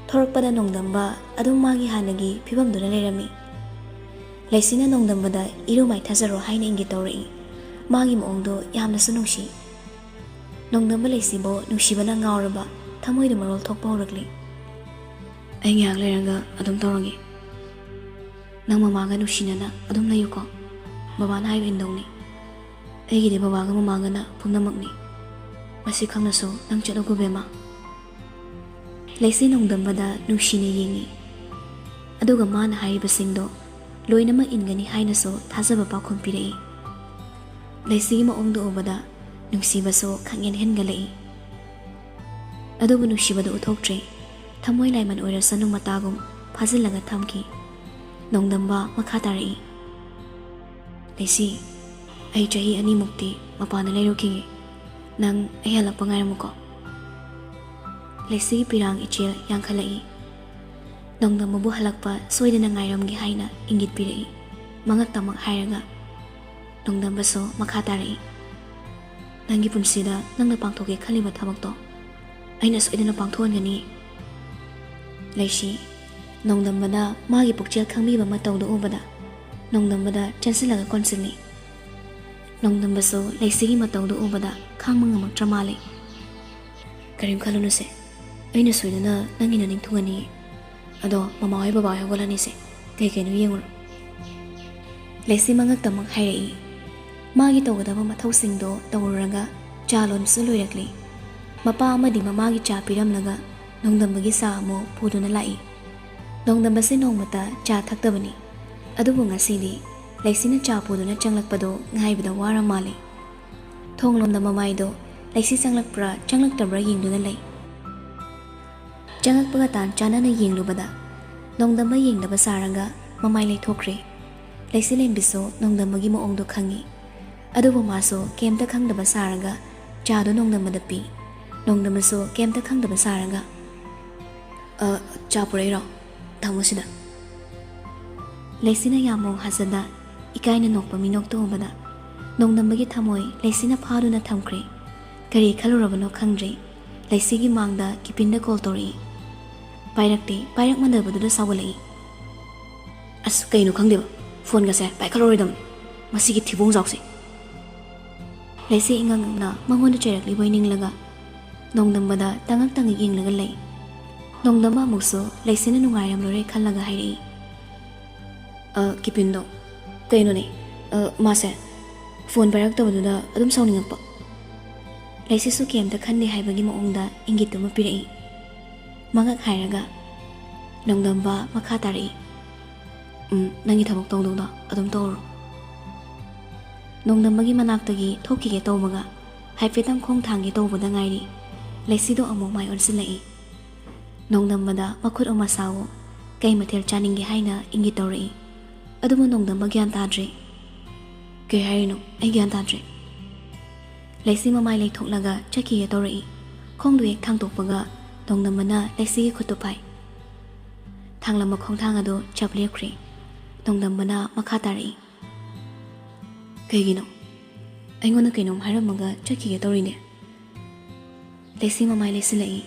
ꯊꯣꯔꯛꯄꯗ ꯅꯣꯡꯗꯝꯕ ꯑꯗꯨꯝ ꯃꯥꯒꯤ ꯍꯥꯟꯅꯒꯤ ꯐꯤꯕꯝꯗꯨꯗ ꯂꯩꯔꯝꯃꯤ꯫ ꯂꯩꯁꯤꯅ ꯅꯣꯡꯗꯝꯕꯗ ꯏꯔꯨ ꯃꯥꯏꯊꯖꯔꯣ ꯍꯥꯏꯅ ꯏꯪꯒꯤꯠ ꯇꯧꯔꯛꯏ꯫ ꯃꯥꯒꯤ ꯃꯑꯣꯡꯗꯣ ꯌꯥꯝꯅꯁꯨ ꯅꯨꯡꯁꯤ꯫ ꯅꯣꯡꯗꯝꯕ ꯂꯩꯁꯤꯕꯨ ꯅꯨꯡꯁꯤꯕꯅ ꯉꯥꯎꯔꯕ ꯊꯃꯣꯏꯗ ꯃꯔꯣꯜ ꯊꯣꯛꯄ ꯍꯧꯔꯛꯂꯤ꯫ "ꯑꯩ ꯉꯥꯏꯍꯥꯛ ꯂꯩꯔꯒ ꯑꯗꯨꯝ ꯇꯧꯔꯒꯦ꯫ ꯅꯪ ꯃꯃꯥꯒ ꯅꯨꯡꯁꯤꯅꯅ ꯑꯗꯨꯝ ꯂꯩꯌꯨꯀꯣ꯫ ꯕꯕꯥꯅ ꯍꯥꯏꯕ ꯏꯟꯗꯧꯅꯤ꯫ ꯑꯩꯒꯤꯗꯤ ꯕꯕꯥꯒ ꯃꯃꯥꯒꯅ ꯄꯨꯝꯅꯃꯛꯅꯤ꯫ ꯃꯁꯤ ꯈꯪꯅꯁꯨ ꯅꯪ ꯆꯠꯂꯨꯀꯣ ꯕꯦꯝꯃ꯫" ꯂꯩꯁꯤ ꯅꯣꯡꯗꯝꯕꯗ ꯅꯨꯡꯁꯤꯅ ꯌꯦꯡꯉꯤ꯫ ꯑꯗꯨꯒ ꯃꯥꯅ ꯍꯥꯏꯔꯤꯕꯁꯤꯡꯗꯣ ꯂꯣꯏꯅꯃꯛ ꯏꯟꯒꯅꯤ ꯍꯥꯏꯅꯁꯨ ꯊꯥꯖꯕ ꯄꯥꯎꯈꯨꯝ ꯄꯤꯔꯛꯏ꯫ ꯂꯩꯁꯤꯒꯤ ꯃꯑꯣꯡꯗꯨ ꯎꯕꯗ ꯅꯨꯡꯁꯤꯕꯁꯨ ꯈꯪꯍꯦꯟ ꯍꯦꯟꯒꯠꯂꯛꯏ꯫ ꯑꯗꯨꯕꯨ ꯅꯨꯡꯁꯤꯕꯗꯨ ꯎꯠꯊꯣꯛꯇ꯭ꯔꯦ꯫ ꯊꯃꯣꯏ ꯂꯥꯏꯃꯟ ꯑꯣꯏꯔꯁꯅꯨ ꯃꯇꯥꯒꯨꯝ ꯐꯥꯖꯤꯜꯂꯒ ꯊꯝꯈꯤ꯫ ꯅꯣꯡꯗꯝꯕ ꯃꯈꯥ ꯇꯥꯔꯛꯏ, "ꯂꯩꯁꯤ, ꯑꯩ ꯆꯍꯤ ꯑꯅꯤꯃꯨꯛꯇꯤ ꯃꯄꯥꯟꯗ ꯂꯩꯔꯨꯈꯤꯒꯦ꯫ ꯅꯪ ꯑꯩ ꯍꯜꯂꯛꯄ ꯉꯥꯏꯔꯝꯃꯨꯀꯣ꯫" ꯂꯩꯁꯤꯒꯤ ꯄꯤꯔꯥꯡ ꯏꯆꯦꯜ ꯌꯥꯡꯈꯠꯂꯛꯏ꯫ ꯅꯣꯡꯗꯝꯕꯕꯨ ꯍꯜꯂꯛꯄ ꯁꯣꯏꯗꯅ ꯉꯥꯏꯔꯝꯒꯦ ꯍꯥꯏꯅ ꯏꯪꯒꯤꯠ ꯄꯤꯔꯛꯏ꯫ ꯃꯉꯛꯇꯃꯛ ꯍꯥꯏꯔꯒ ꯅꯣꯡꯗꯝꯕꯁꯨ ꯃꯈꯥ ꯇꯥꯔꯛꯏ, "ꯅꯪꯒꯤ ꯄꯨꯟꯁꯤꯗ ꯅꯪꯅ ꯄꯥꯡꯊꯣꯛꯀꯦ ꯈꯜꯂꯤꯕ ꯊꯕꯛꯇꯣ ꯑꯩꯅ ꯁꯣꯏꯗꯅ ꯄꯥꯡꯊꯣꯛꯍꯟꯒꯅꯤ꯫" ꯂꯩꯁꯤ, ꯅꯣꯡꯗꯝꯕꯅ ꯃꯥꯒꯤ ꯄꯨꯛꯆꯦꯜ ꯈꯪꯕꯤꯕ ꯃꯇꯧꯗꯨ ꯎꯕꯗ ꯅꯣꯡꯗꯝꯕꯗ ꯆꯦꯟꯁꯤꯜꯂꯒ ꯀꯣꯟꯁꯤꯜꯂꯤ꯫ ꯅꯣꯡꯗꯝꯕꯁꯨ ꯂꯩꯁꯤꯒꯤ ꯃꯇꯧꯗꯨ ꯎꯕꯗ ꯈꯥꯡꯕ ꯉꯝꯃꯛꯇ꯭ꯔ ꯃꯥꯜꯂꯤ꯫ "ꯀꯔꯤꯝ ꯈꯜꯂꯨꯅꯨꯁꯦ, ꯑꯩꯅ ꯁꯣꯏꯗꯅ ꯅꯪꯒꯤ ꯅꯅꯤꯡ ꯊꯨꯡꯍꯟꯅꯤꯡꯉꯤ꯫ ꯑꯗꯣ ꯃꯃꯥ ꯍꯣꯏ ꯕꯕꯥ ꯍꯣꯏ ꯍꯧꯒꯠꯂꯅꯤꯁꯦ, ꯀꯩ ꯀꯩꯅꯣ ꯌꯦꯡꯉꯨꯔꯣ꯫" ꯂꯩꯁꯤ ꯃꯉꯛꯇꯃꯛ ꯍꯥꯏꯔꯛꯏ꯫ ꯃꯥꯒꯤ ꯇꯧꯒꯗꯕ ꯃꯊꯧꯁꯤꯡꯗꯣ ꯇꯧꯔꯨꯔꯒ ꯆꯥ ꯂꯣꯟꯕꯁꯨ ꯂꯣꯏꯔꯛꯂꯤ꯫ ꯃꯄꯥ ꯑꯃꯗꯤ ꯃꯃꯥꯒꯤ ꯆꯥ ꯄꯤꯔꯝꯂꯒ ꯅꯣꯡꯗꯝꯕꯒꯤ ꯆꯥ ꯑꯃꯨꯛ ꯄꯨꯗꯨꯅ ꯂꯥꯛꯏ꯫ ꯅꯣꯡꯗꯝꯕꯁꯦ ꯅꯣꯡꯃꯇ ꯆꯥ ꯊꯛꯇꯕꯅꯤ꯫ ꯑꯗꯨꯕꯨ ꯉꯁꯤꯗꯤ ꯂꯩꯁꯤꯅ ꯆꯥ ꯄꯨꯗꯨꯅ ꯆꯪꯂꯛꯄꯗꯣ ꯉꯥꯏꯕꯗ ꯋꯥꯔ ꯃꯥꯜꯂꯤ꯫ ꯊꯣꯡ ꯂꯣꯝꯗ ꯃꯃꯥꯏꯗꯣ ꯂꯩꯁꯤ ꯆꯪꯂꯛꯄ꯭ꯔꯥ ꯆꯪꯂꯛꯇꯕ꯭ꯔꯥ ꯌꯦꯡꯗꯨꯅ ꯂꯩ꯫ ꯆꯪꯂꯛꯄꯒ ꯇꯥꯟ ꯆꯥꯅꯅ ꯌꯦꯡꯂꯨꯕꯗ ꯅꯣꯡꯗꯝꯕ ꯌꯦꯡꯗꯕ ꯁꯥꯔꯒ ꯃꯃꯥꯏ ꯂꯩꯊꯣꯛꯈ꯭ꯔꯦ꯫ ꯂꯩꯁꯤꯂꯦꯝꯕꯤꯁꯨ ꯅꯣꯡꯗꯝꯕꯒꯤ ꯃꯑꯣꯡꯗꯣ ꯈꯪꯉꯤ꯫ ꯑꯗꯨꯕꯨ ꯃꯥꯁꯨ ꯀꯩꯝꯇ ꯈꯪꯗꯕ ꯁꯥꯔꯒ ꯆꯥꯗꯣ ꯅꯣꯡꯗꯝꯕꯗ ꯄꯤ꯫ ꯅꯣꯡꯗꯝꯕꯁꯨ ꯀꯩꯝꯇ ꯈꯪꯗꯕ ꯁꯥꯔꯒ, "ꯑ, ꯆꯥ ꯄꯨꯔꯛꯏꯔꯣ? ꯊꯝꯃꯣ ꯁꯤꯗ꯫" ꯂꯩꯁꯤꯅ ꯌꯥꯝ ꯃꯑꯣꯡ ꯍꯥꯖꯗ ꯏꯀꯥꯏꯅ ꯅꯣꯛꯄ ꯃꯤꯅꯣꯛꯇ ꯎꯕꯗ ꯅꯣꯡꯗꯝꯕꯒꯤ ꯊꯃꯣꯏ ꯂꯩꯁꯤꯅ ꯐꯥꯗꯨꯅ ꯊꯝꯈ꯭ꯔꯦ꯫ ꯀꯔꯤ ꯈꯜꯂꯨꯔꯕꯅꯣ ꯈꯪꯗ꯭ꯔꯦ꯫ ꯂꯩꯁꯤꯒꯤ ꯃꯥꯡꯗ ꯀꯤꯄꯤꯟꯗ ꯀꯣꯜ ꯇꯧꯔꯛꯏ꯫ ꯄꯥꯏꯔꯛꯇꯦ꯫ ꯄꯥꯏꯔꯛꯃꯟꯗꯕꯗꯨꯗ ꯁꯥꯎꯒꯠꯂꯛꯏ꯫ "ꯑꯁ, ꯀꯩꯅꯣ ꯈꯪꯗꯦꯕ, ꯐꯣꯟꯒꯁꯦ ꯄꯥꯏꯈꯠꯂꯔꯣꯏꯗꯕꯅꯤ, ꯃꯁꯤꯒꯤ ꯊꯤꯕꯣꯡ ꯆꯥꯎꯁꯦ꯫" ꯂꯩꯁꯤ ꯏꯉꯛ ꯉꯛꯅ ꯃꯉꯣꯟꯗ ꯆꯩꯔꯛꯂꯤꯕꯣꯏ ꯅꯤꯡꯂꯒ ꯅꯣꯡꯗꯝꯕꯗ ꯇꯉꯛ ꯇꯉꯛ ꯌꯦꯡꯂꯒ ꯂꯩ꯫ ꯅꯣꯡꯗꯝꯕ ꯑꯃꯨꯛꯁꯨ ꯂꯩꯁꯤꯅ ꯅꯨꯡꯉꯥꯏꯔꯝꯂꯣꯏꯔꯦ ꯈꯜꯂꯒ ꯍꯥꯏꯔꯛꯏ, "ꯑ, ꯀꯤꯄꯤꯟꯗꯣ, ꯀꯩꯅꯣꯅꯦ, ꯑ, ꯃꯥꯁꯦ ꯐꯣꯟ ꯄꯥꯏꯔꯛꯇꯕꯗꯨꯗ ꯑꯗꯨꯝ ꯁꯥꯎꯅꯤꯡꯉꯛꯄ꯫" ꯂꯩꯁꯤꯁꯨ ꯀꯩꯝꯇ ꯈꯟꯗꯦ ꯍꯥꯏꯕꯒꯤ ꯃꯑꯣꯡꯗ ꯏꯪꯒꯤꯠꯇꯨꯃ ꯄꯤꯔꯛꯏ꯫ ꯃꯉꯛ ꯍꯥꯏꯔꯒ ꯅꯣꯡꯗꯝꯕ ꯃꯈꯥ ꯇꯥꯔꯛꯏ, "ꯎꯝ, ꯅꯪꯒꯤ ꯊꯕꯛ ꯇꯧꯗꯧꯗꯣ ꯑꯗꯨꯝ ꯇꯧꯔꯣ꯫" ꯅꯣꯡꯗꯝꯕꯒꯤ ꯃꯅꯥꯛꯇꯒꯤ ꯊꯣꯛꯈꯤꯒꯦ ꯇꯧꯕꯒ ꯍꯥꯏꯐꯦꯠꯇꯪ ꯈꯣꯡ ꯊꯥꯡꯒꯦ ꯇꯧꯕꯗ ꯉꯥꯏꯔꯤ ꯂꯩꯁꯤꯗꯣ ꯑꯃꯨꯛ ꯃꯥꯏ ꯑꯣꯟꯁꯤꯜꯂꯛꯏ꯫ ꯅꯣꯡꯗꯝꯕꯗ ꯃꯈꯨꯠ ꯑꯃ ꯁꯥꯎꯋꯣ, ꯀꯩ ꯃꯊꯦꯜ ꯆꯥꯅꯤꯡꯒꯦ ꯍꯥꯏꯅ ꯏꯪꯒꯤꯠ ꯇꯧꯔꯛꯏ꯫ ꯑꯗꯨꯕꯨ ꯅꯣꯡꯗꯝꯕ ꯒ꯭ꯌꯥꯟ ꯇꯥꯗ꯭ꯔꯦ꯫ "ꯀꯩ ꯍꯥꯏꯔꯤꯅꯣ? ꯑꯩ ꯒ꯭ꯌꯥꯟ ꯇꯥꯗ꯭ꯔꯦ꯫" ꯂꯩꯁꯤ ꯃꯃꯥꯏ ꯂꯩꯊꯣꯛꯂꯒ ꯆꯠꯈꯤꯒꯦ ꯇꯧꯔꯛꯏ꯫ ꯈꯣꯡꯗꯨ ꯍꯦꯛ ꯊꯥꯡꯗꯣꯛꯄꯒ ꯅꯣꯡꯗꯝꯕꯅ ꯂꯩꯁꯤꯒꯤ ꯈꯨꯠꯇꯨ ꯐꯥꯏ꯫ ꯊꯥꯡꯂꯝꯕ ꯈꯣꯡꯊꯥꯡ ꯑꯗꯨ ꯆꯞ ꯂꯦꯞꯈ꯭ꯔꯦ꯫ ꯅꯣꯡꯗꯝꯕꯅ ꯃꯈꯥ ꯇꯥꯔꯛꯏ꯫ "ꯀꯩꯒꯤꯅꯣ? ꯑꯩꯉꯣꯟꯗ ꯀꯩꯅꯣꯝ ꯍꯥꯏꯔꯝꯃꯒ ꯆꯠꯈꯤꯒꯦ ꯇꯧꯔꯤꯅꯦ꯫" ꯂꯩꯁꯤ ꯃꯃꯥꯏ ꯂꯩꯁꯤꯜꯂꯛꯏ꯫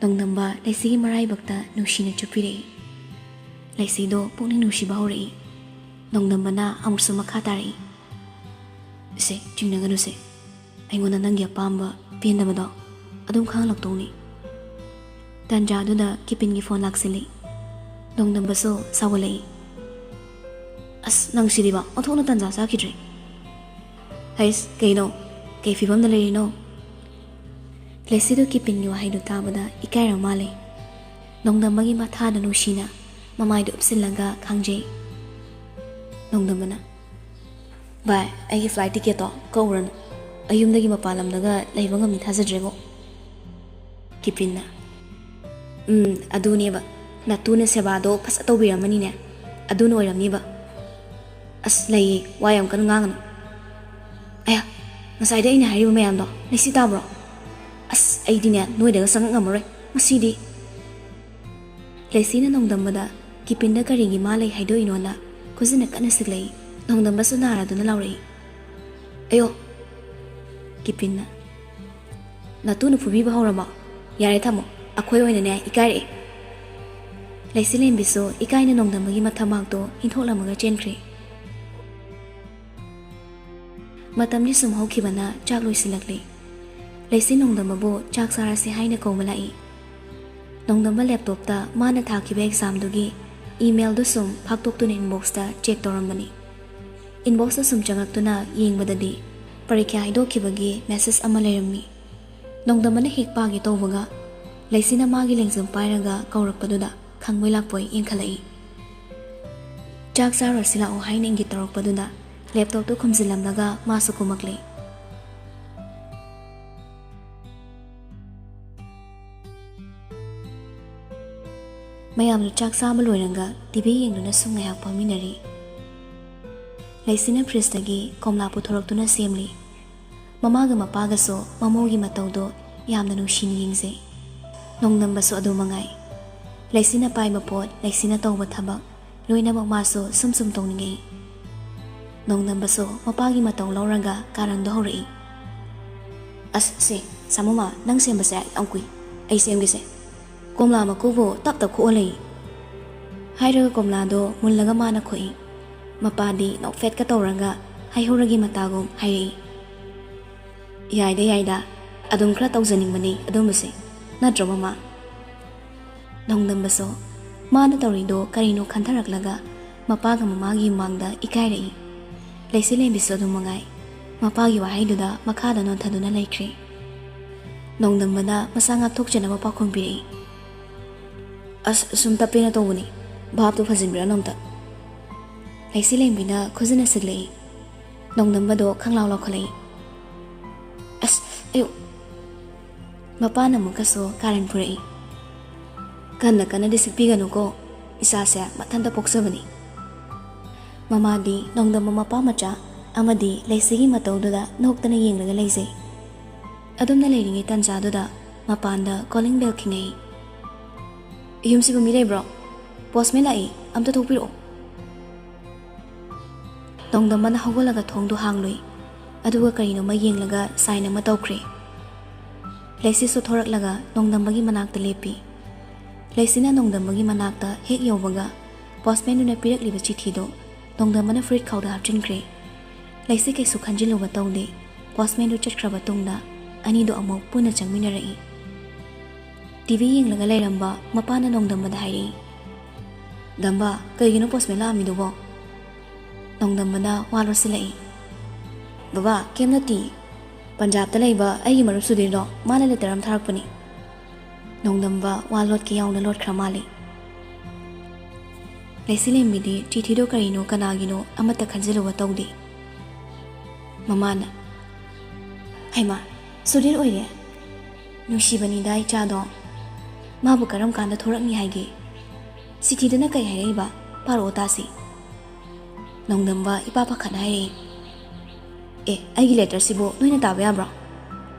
ꯅꯣꯡꯗꯝꯕ ꯂꯩꯁꯤꯒꯤ ꯃꯔꯥꯏꯕꯛꯇ ꯅꯨꯡꯁꯤꯅ ꯆꯨꯞꯄꯤꯔꯛꯏ꯫ ꯂꯩꯁꯤꯗꯣ ꯄꯨꯛꯅꯤꯡ ꯅꯨꯡꯁꯤꯕ ꯍꯧꯔꯛꯏ꯫ ꯅꯣꯡꯗꯝꯕꯅ ꯑꯃꯨꯛꯁꯨ ꯃꯈꯥ ꯇꯥꯔꯛꯏ꯫ "ꯁꯦ, ꯆꯤꯡꯅꯒꯅꯨꯁꯦ꯫ ꯑꯩꯉꯣꯟꯗ ꯅꯪꯒꯤ ꯑꯄꯥꯝꯕ ꯄꯦꯟꯗꯕꯗꯣ ꯑꯗꯨꯝ ꯈꯪꯍꯜꯂꯛꯇꯧꯅꯤ꯫" ꯇꯥꯟꯖꯥꯗꯨꯗ ꯀꯤꯄꯤꯟꯒꯤ ꯐꯣꯟ ꯂꯥꯛꯁꯤꯜꯂꯤ꯫ ꯅꯣꯡꯗꯝꯕꯁꯨ ꯁꯥꯎꯒꯠꯂꯛꯏ꯫ "ꯑꯁ, ꯅꯪ ꯁꯤꯗꯤꯕ, ꯑꯣꯟꯊꯣꯛꯅ ꯇꯥꯟꯖꯥ ꯆꯥꯈꯤꯗ꯭ꯔꯦ꯫" "ꯍꯩꯁ, ꯀꯩꯅꯣ? ꯀꯩ ꯐꯤꯕꯝꯗ ꯂꯩꯔꯤꯅꯣ?" ꯂꯦꯁꯤꯗꯣ ꯀꯤꯄꯤꯟꯒꯤ ꯋꯥꯍꯩꯗꯨ ꯇꯥꯕꯗ ꯏꯀꯥꯏꯔ ꯃꯥꯜꯂꯦ꯫ ꯅꯣꯡꯗꯝꯕꯒꯤ ꯃꯊꯥꯗ ꯅꯨꯡꯁꯤꯅ ꯃꯃꯥꯏꯗꯨ ꯎꯞꯁꯤꯜꯂꯒ ꯈꯥꯡꯖꯩ꯫ ꯅꯣꯡꯗꯝꯕꯅ, "ꯚꯥꯏ, ꯑꯩꯒꯤ ꯐ꯭ꯂꯥꯏꯠ ꯇꯤꯀꯦꯠꯇꯣ ꯀꯛꯎꯔꯅꯨ꯫ ꯑꯩ ꯌꯨꯝꯗꯒꯤ ꯃꯄꯥꯟ ꯂꯝꯗꯒ ꯂꯩꯕ ꯉꯝꯅꯤ ꯊꯥꯖꯗ꯭ꯔꯦꯕꯣ꯫" ꯀꯤꯄꯤꯟꯅ, "ꯎꯝ, ꯑꯗꯨꯅꯦꯕ꯫ ꯅꯇꯨꯅ ꯁꯦꯕꯥꯗꯣ ꯐꯖ ꯇꯧꯕꯤꯔꯝꯃꯅꯤꯅꯦ꯫ ꯑꯗꯨꯅ ꯑꯣꯏꯔꯝꯅꯤꯕ꯫ ꯑꯁ, ꯂꯩꯌꯦ, ꯋꯥ ꯌꯥꯝ ꯀꯟꯅ ꯉꯥꯡꯒꯅꯨ꯫ ꯑꯌꯥ, ꯉꯁꯥꯏꯗ ꯑꯩꯅ ꯍꯥꯏꯔꯤꯕ ꯃꯌꯥꯝꯗꯣ ꯂꯩꯁꯤ ꯇꯥꯕ꯭ꯔꯣ? ꯑꯁ, ꯑꯩꯗꯤꯅꯦ, ꯅꯣꯏꯗꯒ ꯆꯪꯉꯛ ꯉꯝꯃꯔꯣꯏ ꯉꯁꯤꯗꯤ꯫" ꯂꯩꯁꯤꯅ ꯅꯣꯡꯗꯝꯕꯗ ꯀꯤꯄꯤꯟꯗ ꯀꯔꯤꯒꯤ ꯃꯥ ꯂꯩ ꯍꯥꯏꯗꯣꯛꯏꯅꯣꯅ ꯈꯨꯖꯤꯟꯅ ꯀꯟꯅ ꯁꯤꯛꯂꯛꯏ꯫ ꯅꯣꯡꯗꯝꯕꯁꯨ ꯅꯥꯔꯗꯨꯅ ꯂꯥꯎꯔꯛꯏ꯫ "ꯑꯌꯣ!" ꯀꯤꯄꯤꯟꯅ, "ꯅꯇꯨꯅ ꯐꯨꯕꯤꯕ ꯍꯧꯔꯕꯣ? ꯌꯥꯔꯦ, ꯊꯝꯃꯣ꯫ ꯑꯩꯈꯣꯏ ꯑꯣꯏꯅꯅꯦ, ꯏꯀꯥꯏꯔꯛꯑꯦ꯫" ꯂꯩꯁꯤꯂꯦꯝꯕꯤꯁꯨ ꯏꯀꯥꯏꯅ ꯅꯣꯡꯗꯝꯕꯒꯤ ꯃꯊꯝꯃꯥꯛꯇꯣ ꯏꯟꯊꯣꯛꯂꯝꯃꯒ ꯆꯦꯟꯈ꯭ꯔꯦ꯫ ꯃꯇꯝꯗꯤ ꯁꯨꯝ ꯍꯧꯈꯤꯕꯅ ꯆꯥꯛ ꯂꯣꯏꯁꯤꯜꯂꯛꯂꯦ꯫ ꯂꯩꯁꯤ ꯅꯣꯡꯗꯝꯕꯕꯨ ꯆꯥꯛ ꯆꯥꯔꯁꯤ ꯍꯥꯏꯅ ꯀꯧꯕ ꯂꯥꯛꯏ꯫ ꯅꯣꯡꯗꯝꯕ ꯂꯦꯞꯇꯣꯞꯇ ꯃꯥꯅ ꯊꯥꯈꯤꯕ ꯑꯦꯛꯖꯥꯝꯗꯨꯒꯤ ꯏꯃꯦꯜꯗꯨ ꯁꯨꯝ ꯐꯥꯛꯇꯣꯛꯇꯨꯅ ꯏꯟꯕꯣꯛꯁꯇ ꯆꯦꯛ ꯇꯧꯔꯝꯕꯅꯤ꯫ ꯏꯟꯕꯣꯛꯁꯇ ꯁꯨꯝ ꯆꯪꯂꯛꯇꯨꯅ ꯌꯦꯡꯕꯗꯗꯤ ꯄꯔꯤꯈ꯭ꯌꯥ ꯍꯥꯏꯗꯣꯛꯈꯤꯕꯒꯤ ꯃꯦꯁꯦꯖ ꯑꯃ ꯂꯩꯔꯝꯃꯤ꯫ ꯅꯣꯡꯗꯝꯕꯅ ꯍꯦꯛ ꯄꯥꯒꯦ ꯇꯧꯕꯒ ꯂꯩꯁꯤꯅ ꯃꯥꯒꯤ ꯂꯦꯡꯖꯨꯝ ꯄꯥꯏꯔꯒ ꯀꯧꯔꯛꯄꯗꯨꯗ ꯈꯪꯕꯣꯏ ꯂꯥꯛꯄꯣꯏ ꯌꯦꯡꯈꯠꯂꯛꯏ꯫ "ꯆꯥꯛ ꯆꯥꯔꯨꯔꯁꯤ ꯂꯥꯛꯑꯣ" ꯍꯥꯏꯅ ꯏꯪꯒꯤꯠ ꯇꯧꯔꯛꯄꯗꯨꯗ ꯂꯦꯞꯇꯣꯞꯇꯨ ꯈꯨꯝꯖꯤꯜꯂꯝꯂꯒ ꯃꯥꯁꯨ ꯀꯨꯝꯃꯛꯂꯦ꯫ ꯃꯌꯥꯝꯁꯨ ꯆꯥꯛ ꯆꯥꯕ ꯂꯣꯏꯔꯒ ꯇꯤ ꯚꯤ ꯌꯦꯡꯗꯨꯅ ꯁꯨꯝ ꯉꯥꯏꯍꯥꯛ ꯐꯝꯃꯤꯟꯅꯔꯤ꯫ ꯂꯩꯁꯤꯅ ꯐ꯭ꯔꯤꯖꯇꯒꯤ ꯀꯣꯝꯂꯥ ꯄꯨꯊꯣꯔꯛꯇꯨꯅ ꯁꯦꯝꯂꯤ꯫ ꯃꯃꯥꯒ ꯃꯄꯥꯒꯁꯨ ꯃꯃꯧꯒꯤ ꯃꯇꯧꯗꯣ ꯌꯥꯝꯅ ꯅꯨꯡꯁꯤꯅ ꯌꯦꯡꯖꯩ꯫ ꯅꯣꯡꯗꯝꯕꯁꯨ ꯑꯗꯨ ꯃꯉꯥꯏ꯫ ꯂꯩꯁꯤꯅ ꯄꯥꯏꯕ ꯄꯣꯠ, ꯂꯩꯁꯤꯅ ꯇꯧꯕ ꯊꯕꯛ, ꯂꯣꯏꯅꯃꯛ ꯃꯥꯁꯨ ꯁꯨꯝ ꯁꯨꯝ ꯇꯧꯅꯤꯡꯉꯛꯏ꯫ ꯅꯣꯡꯗꯝꯕꯁꯨ ꯃꯄꯥꯒꯤ ꯃꯇꯧ ꯂꯧꯔꯒ ꯀꯥꯔꯟꯗꯣ ꯍꯧꯔꯛꯏ꯫ "ꯑꯁ, ꯁꯦ, ꯁꯥꯃꯨꯃ, ꯅꯪ ꯁꯦꯝꯕꯁꯦ ꯌꯥꯝ ꯀꯨꯏ꯫ ꯑꯩ ꯁꯦꯝꯒꯦꯁꯦ꯫ ꯀꯣꯝꯂꯥ ꯃꯀꯨꯕꯨ ꯇꯞ ꯇꯞ ꯈꯣꯛꯑ ꯂꯩ"꯫ ꯍꯥꯏꯔꯒ ꯀꯣꯝꯂꯥꯗꯣ ꯃꯨꯜꯂꯒ ꯃꯥꯅ ꯈꯣꯛꯏ꯫ ꯃꯄꯥꯗꯤ ꯅꯣꯛꯐꯦꯠꯀ ꯇꯧꯔꯒ ꯍꯩꯍꯧꯔꯒꯤ ꯃꯇꯥꯒꯨꯝ ꯍꯥꯏꯔꯛꯏ꯫ "ꯌꯥꯏꯗ, ꯌꯥꯏꯗ, ꯑꯗꯨꯝ ꯈꯔ ꯇꯧꯖꯅꯤꯡꯕꯅꯤ ꯑꯗꯨꯝꯕꯁꯦ, ꯅꯠꯇ꯭ꯔꯣ ꯃꯃꯥ?" ꯅꯣꯡꯗꯝꯕꯁꯨ ꯃꯥꯅ ꯇꯧꯔꯤꯗꯣ ꯀꯔꯤꯅꯣ ꯈꯟꯊꯔꯛꯂꯒ ꯃꯄꯥꯒ ꯃꯃꯥꯒꯤ ꯃꯃꯥꯡꯗ ꯏꯀꯥꯏꯔꯛꯏ꯫ ꯂꯩꯁꯤꯂꯦꯝꯕꯤꯁꯨ ꯑꯗꯨꯝ ꯃꯉꯥꯏ꯫ ꯃꯄꯥꯒꯤ ꯋꯥꯍꯩꯗꯨꯗ ꯃꯈꯥꯗ ꯅꯣꯟꯊꯗꯨꯅ ꯂꯩꯈ꯭ꯔꯦ꯫ ꯅꯣꯡꯗꯝꯕꯅ ꯃꯁꯥ ꯉꯥꯛꯊꯣꯛꯆꯅꯕ ꯄꯥꯎꯈꯨꯝ ꯄꯤꯔꯛꯏ꯫ "ꯑꯁ, ꯁꯨꯝ ꯇꯞꯄꯦꯅ ꯇꯧꯕꯅꯤ꯫ ꯚꯥꯞꯇꯣ ꯐꯖꯤꯟꯕꯤꯔꯛꯑꯅꯨ ꯑꯝꯇ"꯫ ꯂꯩꯁꯤꯂꯦꯝꯕꯤꯅ ꯈꯨꯖꯤꯟꯅ ꯁꯤꯛꯂꯛꯏ꯫ ꯅꯣꯡꯗꯝꯕꯗꯣ ꯈꯪꯂꯥꯎ ꯂꯥꯎꯈꯠꯂꯛꯏ꯫ "ꯑꯁ, ꯑꯌꯨ!" ꯃꯄꯥꯅ ꯑꯃꯨꯛꯀꯁꯨ ꯀꯥꯔꯟ ꯐꯨꯔꯛꯏ꯫ "ꯀꯟꯅ ꯀꯟꯅꯗꯤ ꯁꯤꯛꯄꯤꯒꯅꯨꯀꯣ, ꯏꯆꯥꯁꯦ ꯃꯊꯟꯇ ꯄꯣꯛꯆꯕꯅꯤ"꯫ ꯃꯃꯥꯗꯤ ꯅꯣꯡꯗꯝꯕ ꯃꯄꯥ ꯃꯆꯥ ꯑꯃꯗꯤ ꯂꯩꯁꯤꯒꯤ ꯃꯇꯧꯗꯨꯗ ꯅꯣꯛꯇꯅ ꯌꯦꯡꯂꯒ ꯂꯩꯖꯩ꯫ ꯑꯗꯨꯝꯅ ꯂꯩꯔꯤꯉꯩ ꯇꯟꯖꯥꯗꯨꯗ ꯃꯄꯥꯟꯗ ꯀꯣꯂꯤꯡ ꯕꯦꯜ ꯈꯤꯡꯉꯛꯏ꯫ "ꯌꯨꯝꯁꯤꯕꯨ ꯃꯤ ꯂꯩꯕ꯭ꯔꯣ? ꯄꯣꯁꯃꯦꯟ ꯂꯥꯛꯏ, ꯑꯝꯇ ꯊꯣꯛꯄꯤꯔꯛꯑꯣ"꯫ ꯅꯣꯡꯗꯝꯕꯅ ꯍꯧꯒꯠꯂꯒ ꯊꯣꯡꯗꯨ ꯍꯥꯡꯂꯨꯏ꯫ ꯑꯗꯨꯒ ꯀꯔꯤꯅꯣꯃ ꯌꯦꯡꯂꯒ ꯁꯥꯏꯟ ꯑꯃ ꯇꯧꯈ꯭ꯔꯦ꯫ ꯂꯩꯁꯤꯁꯨ ꯊꯣꯔꯛꯂꯒ ꯅꯣꯡꯗꯝꯕꯒꯤ ꯃꯅꯥꯛꯇ ꯂꯦꯞꯄꯤ꯫ ꯂꯩꯁꯤꯅ ꯅꯣꯡꯗꯝꯕꯒꯤ ꯃꯅꯥꯛꯇ ꯍꯦꯛ ꯌꯧꯕꯒ ꯄꯣꯁꯃꯦꯟꯗꯨꯅ ꯄꯤꯔꯛꯂꯤꯕ ꯆꯤꯊꯤꯗꯨ ꯅꯣꯡꯗꯝꯕꯅ ꯐꯨꯔꯤꯠ ꯈꯥꯎꯗ ꯍꯥꯞꯆꯤꯟꯈ꯭ꯔꯦ꯫ ꯂꯩꯁꯤ ꯀꯩꯁꯨ ꯈꯟꯖꯤꯜꯂꯨꯕ ꯇꯧꯗꯦ꯫ ꯄꯣꯁꯃꯦꯟꯗꯨ ꯆꯠꯈ꯭ꯔꯕ ꯇꯨꯡꯗ ꯑꯅꯤꯗꯨ ꯑꯃꯨꯛ ꯄꯨꯟꯅ ꯆꯪꯃꯤꯟꯅꯔꯛꯏ꯫ ꯇꯤ ꯚꯤ ꯌꯦꯡꯂꯒ ꯂꯩꯔꯝꯕ ꯃꯄꯥꯅ ꯅꯣꯡꯗꯝꯕꯗ ꯍꯥꯏꯔꯛꯏ꯫ "ꯗꯝꯕ, ꯀꯩꯒꯤꯅꯣ ꯄꯣꯁꯃꯦꯟ ꯂꯥꯛꯑꯝꯃꯤꯗꯨꯕꯣ?" ꯅꯣꯡꯗꯝꯕꯅ ꯋꯥ ꯂꯣꯠꯁꯤꯜꯂꯛꯏ꯫ "ꯕꯕꯥ, ꯀꯩꯝ ꯅꯠꯇꯦ꯫ ꯄꯟꯖꯥꯕꯇ ꯂꯩꯕ ꯑꯩꯒꯤ ꯃꯔꯨꯞ ꯁꯨꯙꯤꯔꯗꯣ, ꯃꯥꯅ ꯂꯦꯇꯔ ꯑꯃ ꯊꯥꯔꯛꯄꯅꯤ"꯫ ꯅꯣꯡꯗꯝꯕ ꯋꯥ ꯂꯣꯠꯀꯦ ꯌꯥꯎꯅ ꯂꯣꯠꯈ꯭ꯔ ꯃꯥꯜꯂꯤ꯫ ꯂꯩꯁꯤꯂꯦꯝꯕꯤꯗꯤ ꯆꯤꯊꯤꯗꯣ ꯀꯔꯤꯅꯣ ꯀꯅꯥꯒꯤꯅꯣ ꯑꯃꯠꯇ ꯈꯟꯖꯤꯜꯂꯨꯕ ꯇꯧꯗꯦ꯫ ꯃꯃꯥꯅ, "ꯍꯩꯃꯥ, ꯁꯨꯙꯤꯔ ꯑꯣꯏꯔꯦ꯫ ꯅꯨꯡꯁꯤꯕꯅꯤꯗ ꯏꯆꯥꯗꯣ꯫ ꯃꯥꯕꯨ ꯀꯔꯝ ꯀꯥꯟꯗ ꯊꯣꯔꯛꯅꯤ ꯍꯥꯏꯒꯦ? ꯆꯤꯊꯤꯗꯨꯅ ꯀꯩ ꯍꯥꯏꯔꯛꯏꯕ? ꯄꯥꯔꯛꯑꯣ ꯇꯥꯁꯤ꯫ ꯅꯣꯡꯗꯝꯕ ꯏꯄꯥ ꯄꯥꯈꯠꯅ ꯍꯥꯏꯔꯛꯏ꯫ "ꯑꯦ, ꯑꯩꯒꯤ ꯂꯦꯇꯔꯁꯤꯕꯨ ꯅꯣꯏꯅ ꯇꯥꯕ ꯌꯥꯕ꯭ꯔꯣ?"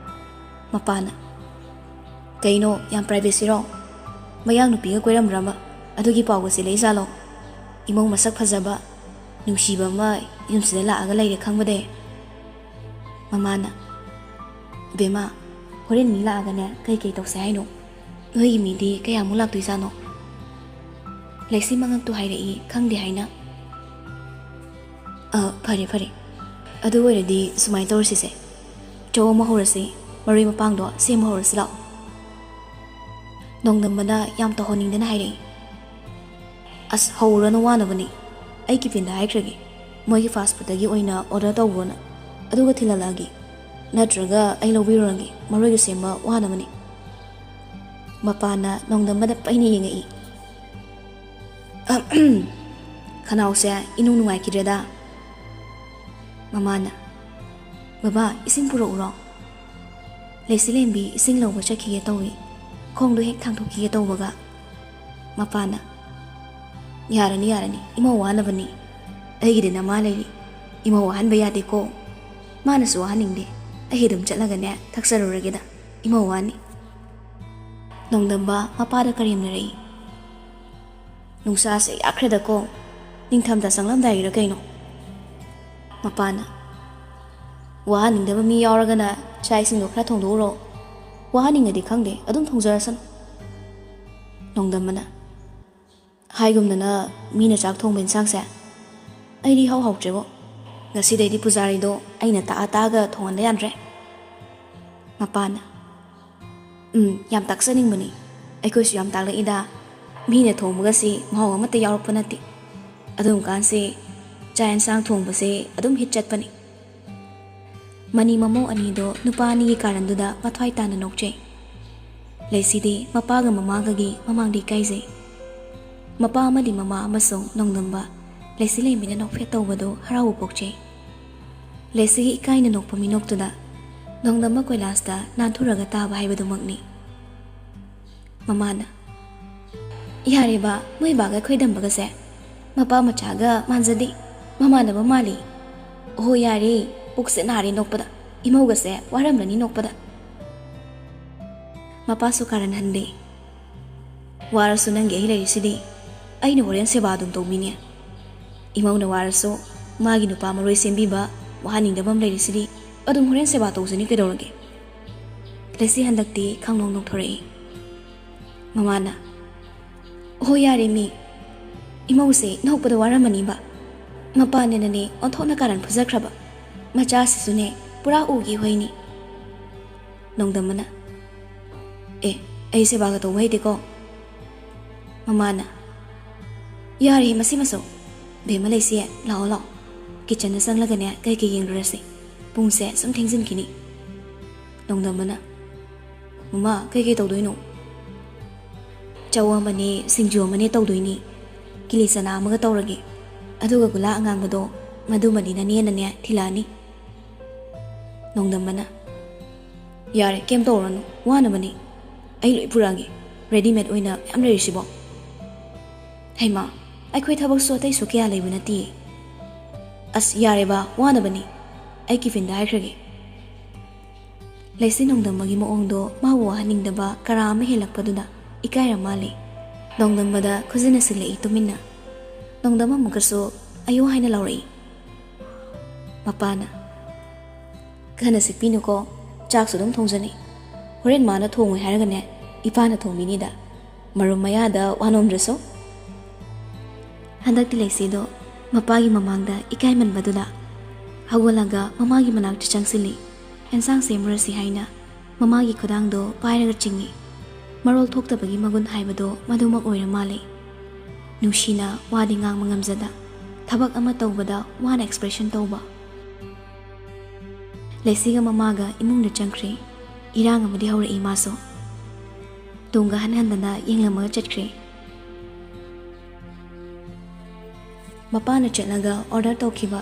ꯃꯄꯥꯅ, "ꯀꯩꯅꯣ, ꯌꯥꯝ ꯄ꯭ꯔꯥꯏꯚꯦꯠꯁꯤꯔꯣ? ꯃꯌꯥꯡ ꯅꯨꯄꯤꯒ ꯀꯣꯏꯔꯝꯕ꯭ꯔꯕ? ꯑꯗꯨꯒꯤ ꯄꯥꯎꯒ ꯆꯦꯜꯂꯛꯏꯖꯥꯠꯂꯣ? ꯏꯃꯧ ꯃꯁꯛ ꯐꯖꯕ, ꯅꯨꯡꯁꯤꯕ ꯑꯃ ꯌꯨꯝꯁꯤꯗ ꯂꯥꯛꯑꯒ ꯂꯩꯔꯦ ꯈꯪꯕꯗꯩ?" ꯃꯃꯥꯅ, "ꯕꯦꯝꯃ, ꯍꯣꯔꯦꯟ ꯃꯤ ꯂꯥꯛꯑꯒꯅꯦ ꯀꯩ ꯀꯩ ꯇꯧꯁꯦ ꯍꯥꯏꯅꯣ? ꯅꯣꯏꯒꯤ ꯃꯤꯗꯤ ꯀꯌꯥꯃꯨꯛ ꯂꯥꯛꯇꯣꯏꯖꯥꯠꯅꯣ?" ꯂꯩꯁꯤ ꯃꯉꯛꯇꯨ ꯍꯥꯏꯔꯛꯏ, ꯈꯪꯗꯦ ꯍꯥꯏꯅ꯫ "ꯑ, ꯐꯔꯦ, ꯐꯔꯦ꯫ ꯑꯗꯨ ꯑꯣꯏꯔꯗꯤ ꯁꯨꯃꯥꯏꯅ ꯇꯧꯔꯁꯤꯁꯦ꯫ ꯆꯧ ꯑꯃ ꯍꯧꯔꯁꯤ, ꯃꯔꯣꯏ ꯃꯄꯥꯡꯗꯣ ꯁꯦꯝꯕ ꯍꯧꯔꯁꯤ ꯂꯥꯛꯑꯣ꯫" ꯅꯣꯡꯗꯝꯕꯅ ꯌꯥꯝ ꯇꯧꯍꯟꯅꯤꯡꯗꯅ ꯍꯥꯏꯔꯛꯏ꯫ "ꯑꯁ, ꯍꯧꯔꯨꯔꯅꯨ, ꯋꯥꯅꯕꯅꯤ꯫ ꯑꯩ ꯀꯤꯐꯤꯟꯗ ꯍꯥꯏꯈ꯭ꯔꯒꯦ, ꯃꯣꯏꯒꯤ ꯐꯥꯁ ꯐꯨꯗꯇꯒꯤ ꯑꯣꯏꯅ ꯑꯣꯔꯗꯔ ꯇꯧꯈ꯭ꯔꯣꯅ꯫ ꯑꯗꯨꯒ ꯊꯤꯜꯍꯜꯂꯛꯑꯒꯦ꯫ ꯅꯠꯇ꯭ꯔꯒ ꯑꯩ ꯂꯧꯕꯤꯔꯨꯔꯒꯦ, ꯃꯔꯣꯏꯒ ꯁꯦꯝꯕ ꯋꯥꯅꯕꯅꯤ꯫" ꯃꯄꯥꯅ ꯅꯣꯡꯗꯝꯕꯗ ꯄꯩꯅ ꯌꯦꯡꯉꯛꯏ꯫ "ꯑꯍꯝ, ꯈꯅꯥꯎꯁꯦ ꯏꯅꯨꯡ ꯅꯨꯡꯉꯥꯏꯈꯤꯗ꯭ꯔꯦꯗ꯫" ꯃꯃꯥꯅ, "ꯕꯕꯥ, ꯏꯁꯤꯡ ꯄꯨꯔꯛꯎꯔꯣ?" ꯂꯩꯁꯤꯂꯦꯝꯕꯤ ꯏꯁꯤꯡ ꯂꯧꯕ ꯆꯠꯈꯤꯒꯦ ꯇꯧꯏ꯫ ꯈꯣꯡꯗꯣ ꯍꯦꯛ ꯊꯥꯡꯗꯣꯛꯈꯤꯒꯦ ꯇꯧꯕꯒ꯫ ꯃꯄꯥꯅ, "ꯌꯥꯔꯅꯤ, ꯌꯥꯔꯅꯤ, ꯏꯃꯧ ꯋꯥꯅꯕꯅꯤ꯫ ꯑꯩꯒꯤꯗꯤ ꯅꯃꯥ ꯂꯩꯔꯤ꯫ ꯏꯃꯧ ꯋꯥꯍꯟꯕ ꯌꯥꯗꯦꯀꯣ꯫ ꯃꯥꯅꯁꯨ ꯋꯥꯍꯟꯅꯤꯡꯗꯦ꯫ ꯑꯩ ꯑꯗꯨꯝ ꯆꯠꯂꯒꯅꯦ ꯊꯛꯆꯔꯨꯔꯒꯦꯗ꯫ ꯏꯃꯧ ꯋꯥꯅꯤ꯫" ꯅꯣꯡꯗꯝꯕ ꯃꯄꯥꯗ ꯀꯔꯦꯝꯅꯔꯛꯏ꯫ "ꯅꯨꯡꯁꯥꯁꯦ ꯌꯥꯛꯈ꯭ꯔꯦꯗꯀꯣ꯫ ꯅꯤꯡꯊꯝꯊꯥ ꯆꯪꯂꯝꯗꯥꯏꯒꯤꯔ ꯀꯩꯅꯣ?" ꯃꯄꯥꯅ, "ꯋꯥꯍꯟꯅꯤꯡꯗꯕ ꯃꯤ ꯌꯥꯎꯔꯒꯅ ꯆꯥꯛ ꯏꯁꯤꯡꯗꯣ ꯈꯔ ꯊꯣꯡꯗꯣꯛꯎꯔꯣ꯫ ꯋꯥꯍꯟꯅꯤꯡꯉꯗꯤ ꯈꯪꯗꯦ, ꯑꯗꯨꯝ ꯊꯣꯡꯖꯔꯁꯅꯨ꯫" ꯅꯣꯡꯗꯝꯕꯅ, "ꯍꯥꯏꯒꯨꯝꯗꯅ ꯃꯤꯅ ꯆꯥꯛ ꯊꯣꯡꯕ ꯏꯟꯁꯥꯡꯁꯦ ꯑꯩꯗꯤ ꯏꯍꯥꯎ ꯍꯥꯎꯇ꯭ꯔꯦꯕꯣ꯫ ꯉꯁꯤꯗꯩꯗꯤ ꯄꯨꯖꯥꯔꯤꯗꯣ ꯑꯩꯅ ꯇꯥꯛꯑ ꯇꯥꯛꯑꯒ ꯊꯣꯡꯍꯟꯗ ꯌꯥꯗ꯭ꯔꯦ꯫" ꯃꯄꯥꯅ, "ꯎꯝ, ꯌꯥꯝ ꯇꯥꯛꯆꯅꯤꯡꯕꯅꯤ꯫ ꯑꯩꯈꯣꯏꯁꯨ ꯌꯥꯝ ꯇꯥꯛꯂꯛꯏꯗ꯫ ꯃꯤꯅ ꯊꯣꯡꯕꯒꯁꯤ ꯃꯍꯥꯎ ꯑꯃꯠꯇ ꯌꯥꯎꯔꯛꯄ ꯅꯠꯇꯦ꯫ ꯑꯗꯨꯝ ꯀꯥꯟꯁꯤ ꯆꯥꯛ ꯌꯦꯟꯁꯥꯡ ꯊꯣꯡꯕꯁꯦ ꯑꯗꯨꯝ ꯍꯤꯠ ꯆꯠꯄꯅꯤ꯫" ꯃꯅꯤ ꯃꯃꯧ ꯑꯅꯤꯗꯣ ꯅꯨꯄꯥ ꯑꯅꯤꯒꯤ ꯀꯥꯔꯟꯗꯨꯗ ꯃꯊ꯭ꯋꯥꯏ ꯇꯥꯅ ꯅꯣꯛꯆꯩ꯫ ꯂꯩꯁꯤꯗꯤ ꯃꯄꯥꯒ ꯃꯃꯥꯒꯒꯤ ꯃꯃꯥꯡꯗ ꯏꯀꯥꯏꯖꯩ꯫ ꯃꯄꯥ ꯑꯃꯗꯤ ꯃꯃꯥ ꯑꯃꯁꯨꯡ ꯅꯣꯡꯗꯝꯕ ꯂꯩꯁꯤ ꯂꯩꯃꯤꯅ ꯅꯣꯛꯐꯦꯠ ꯇꯧꯕꯗꯨ ꯍꯔꯥꯎꯕ ꯄꯣꯛꯆꯩ꯫ ꯂꯩꯁꯤꯒꯤ ꯏꯀꯥꯏꯅ ꯅꯣꯛꯄ ꯃꯤꯅꯣꯛꯇꯨꯗ ꯅꯣꯡꯗꯝꯕ ꯀꯣꯏꯂꯥꯁꯇ ꯅꯥꯟꯊꯨꯔꯒ ꯇꯥꯕ ꯍꯥꯏꯕꯗꯨꯃꯛꯅꯤ꯫ ꯃꯃꯥꯅ, "ꯌꯥꯔꯦꯕ, ꯃꯣꯏ ꯕꯥꯒ ꯑꯩꯈꯣꯏ ꯗꯝꯕꯒꯁꯦ ꯃꯄꯥ ꯃꯆꯥꯒ ꯃꯥꯟꯖꯗꯦ, ꯃꯃꯥꯟꯅꯕ ꯃꯥꯜꯂꯤ꯫ ꯑꯣꯍꯣ ꯌꯥꯔꯦ, ꯄꯨꯛꯁꯦ ꯅꯥꯔꯦ ꯅꯣꯛꯄꯗ, ꯏꯃꯧꯒꯁꯦ ꯋꯥꯔꯝꯂꯅꯤ ꯅꯣꯛꯄꯗ꯫" ꯃꯄꯥꯁꯨ ꯀꯥꯔꯟ ꯍꯟꯗꯦ꯫ "ꯋꯥꯔꯁꯨ ꯅꯪꯒꯤ ꯑꯩ ꯂꯩꯔꯤꯁꯤꯗꯤ, ꯑꯩꯅ ꯍꯣꯔꯦꯟ ꯁꯦꯕꯥ ꯑꯗꯨꯝ ꯇꯧꯕꯤꯅꯤ꯫ ꯏꯃꯧꯅ ꯋꯥꯔꯁꯨ ꯃꯥꯒꯤ ꯅꯨꯄꯥ ꯃꯔꯣꯏ ꯁꯦꯝꯕꯤꯕ, ꯋꯥꯍꯟꯅꯤꯡꯗꯕ ꯑꯃ ꯂꯩꯔꯤꯁꯤꯗꯤ, ꯑꯗꯨꯝ ꯍꯣꯔꯦꯟ ꯁꯦꯕꯥ ꯇꯧꯖꯅꯤ ꯀꯩꯗꯧꯔꯒꯦ?" ꯂꯩꯁꯤ ꯍꯟꯗꯛꯇꯤ ꯈꯪꯅꯣꯡ ꯅꯣꯡꯊꯣꯔꯛꯏ꯫ ꯃꯃꯥꯅ, "ꯍꯣ ꯌꯥꯔꯦ ꯃꯤ, ꯏꯃꯧꯁꯦ ꯅꯣꯛꯄꯗ ꯋꯥꯔꯝꯃꯅꯤꯕ꯫ ꯃꯄꯥꯟꯅꯅꯅꯦ ꯑꯣꯟꯊꯣꯛꯅ ꯀꯥꯔꯟ ꯐꯨꯖꯈ꯭ꯔꯕ꯫ ꯃꯆꯥꯁꯤꯁꯨꯅꯦ ꯄꯨꯔꯥ ꯎꯒꯤ ꯍꯨꯏꯅꯤ꯫" ꯅꯣꯡꯗꯝꯕꯅ, "ꯑꯦ, ꯑꯩ ꯁꯦꯕꯥꯒ ꯇꯧꯕ ꯍꯩꯇꯦꯀꯣ꯫" ꯃꯃꯥꯅ, "ꯌꯥꯔꯦ ꯃꯁꯤꯃꯁꯨ꯫ ꯕꯦꯝꯃ ꯂꯩꯁꯤ, ꯂꯥꯛꯑꯣ ꯂꯥꯛꯑꯣ꯫ ꯀꯤꯠꯆꯟꯗ ꯆꯪꯂꯒꯅꯦ ꯀꯩ ꯀꯩ ꯌꯦꯡꯂꯨꯔꯁꯤ꯫ ꯄꯨꯡꯁꯦ ꯁꯨꯝ ꯊꯦꯡꯖꯤꯟꯈꯤꯅꯤ꯫" ꯅꯣꯡꯗꯝꯕꯅ, "ꯃꯃꯥ, ꯀꯩ ꯀꯩ ꯇꯧꯗꯣꯏꯅꯣ?" "ꯆꯧ ꯑꯃꯅꯦ, ꯁꯤꯡꯖꯨ ꯑꯃꯅꯦ ꯇꯧꯗꯣꯏꯅꯤ꯫ ꯀꯤꯂꯤ ꯆꯅꯥ ꯑꯃꯒ ꯇꯧꯔꯒꯦ꯫ ꯑꯗꯨꯒ ꯒꯨꯂꯥ ꯑꯉꯥꯡꯕꯗꯣ, ꯃꯗꯨꯃꯗꯤ ꯅꯅꯦꯅꯅꯦ ꯊꯤꯜꯂꯛꯑꯅꯤ꯫" ꯅꯣꯡꯗꯝꯕꯅ, "ꯌꯥꯔꯦ, ꯀꯩꯝ ꯇꯧꯔꯨꯔꯅꯨ, ꯋꯥꯅꯕꯅꯤ꯫ ꯑꯩ ꯂꯣꯏ ꯄꯨꯔꯛꯑꯒꯦ꯫ ꯔꯦꯗꯤꯃꯦꯗ ꯑꯣꯏꯅ ꯃꯌꯥꯝ ꯂꯩꯔꯤꯁꯤꯕꯣ꯫" "ꯍꯩꯃꯥ, ꯑꯩꯈꯣꯏ ꯊꯕꯛꯁꯨ ꯑꯇꯩꯁꯨ ꯀꯌꯥ ꯂꯩꯕ ꯅꯠꯇꯤꯌꯦ꯫" "ꯑꯁ, ꯌꯥꯔꯦꯕ, ꯋꯥꯅꯕꯅꯤ꯫ ꯑꯩ ꯀꯤꯐꯤꯟꯗ ꯍꯥꯏꯈ꯭ꯔꯒꯦ꯫" ꯂꯩꯁꯤ ꯅꯣꯡꯗꯝꯕꯒꯤ ꯃꯑꯣꯡꯗꯣ ꯃꯥꯕꯨ ꯋꯥꯍꯟꯅꯤꯡꯗꯕ ꯀꯔꯥ ꯑꯃ ꯍꯦꯜꯂꯛꯄꯗꯨꯗ ꯏꯀꯥꯏꯔ ꯃꯥꯜꯂꯦ꯫ ꯅꯣꯡꯗꯝꯕꯗ ꯈꯨꯖꯤꯟꯅ ꯁꯤꯜꯂꯛꯏ ꯇꯨꯃꯤꯟꯅ꯫ ꯅꯣꯡꯗꯝꯕ ꯑꯃꯨꯛꯀꯁꯨ "ꯑꯌꯣ" ꯍꯥꯏꯅ ꯂꯥꯎꯔꯛꯏ꯫ ꯃꯄꯥꯅ, "ꯀꯟꯅ ꯁꯤꯛꯄꯤꯅꯨꯀꯣ, ꯆꯥꯛꯁꯨ ꯑꯗꯨꯝ ꯊꯣꯡꯖꯅꯤ꯫ ꯍꯣꯔꯦꯟ ꯃꯥꯅ ꯊꯣꯡꯉꯣꯏ ꯍꯥꯏꯔꯒꯅꯦ, ꯏꯄꯥꯅ ꯊꯣꯡꯕꯤꯅꯤꯗ꯫ ꯃꯔꯨꯝ ꯃꯌꯥꯗ ꯋꯥꯅꯣꯝꯗ꯭ꯔꯁꯨ꯫" ꯍꯟꯗꯛꯇꯤ ꯂꯩꯁꯤꯗꯣ ꯃꯄꯥꯒꯤ ꯃꯃꯥꯡꯗ ꯏꯀꯥꯏꯃꯟꯕꯗꯨꯗ ꯍꯧꯒꯠꯂꯒ ꯃꯃꯥꯒꯤ ꯃꯅꯥꯛꯇ ꯆꯪꯁꯤꯜꯂꯤ꯫ ꯑꯦꯟꯁꯥꯡ ꯁꯦꯝꯃꯨꯔꯁꯤ ꯍꯥꯏꯅ ꯃꯃꯥꯒꯤ ꯈꯨꯗꯥꯡꯗꯣ ꯄꯥꯏꯔꯒ ꯆꯤꯡꯏ꯫ ꯃꯔꯣꯜ ꯊꯣꯛꯇꯕꯒꯤ ꯃꯒꯨꯟ ꯍꯥꯏꯕꯗꯣ ꯃꯗꯨꯃꯛ ꯑꯣꯏꯔ ꯃꯥꯜꯂꯦ꯫ ꯅꯨꯡꯁꯤꯅ ꯋꯥꯗꯤ ꯉꯥꯡꯕ ꯉꯝꯖꯗ, ꯊꯕꯛ ꯑꯃ ꯇꯧꯕꯗ ꯋꯥꯅ ꯑꯦꯛꯁꯄ꯭ꯔꯦꯁꯟ ꯇꯧꯕ꯫ ꯂꯩꯁꯤꯒ ꯃꯃꯥꯒ ꯏꯃꯨꯡꯗ ꯆꯪꯈ꯭ꯔꯦ꯫ ꯏꯔꯥꯡ ꯑꯃꯗꯤ ꯍꯧꯔꯛꯏ ꯃꯥꯁꯨ꯫ ꯇꯨꯡꯒ ꯍꯟ ꯍꯟꯗꯅ ꯌꯦꯡꯂꯝꯃꯒ ꯆꯠꯈ꯭ꯔꯦ꯫ ꯃꯄꯥꯅ ꯆꯠꯂꯒ ꯑꯣꯔꯗꯔ ꯇꯧꯈꯤꯕ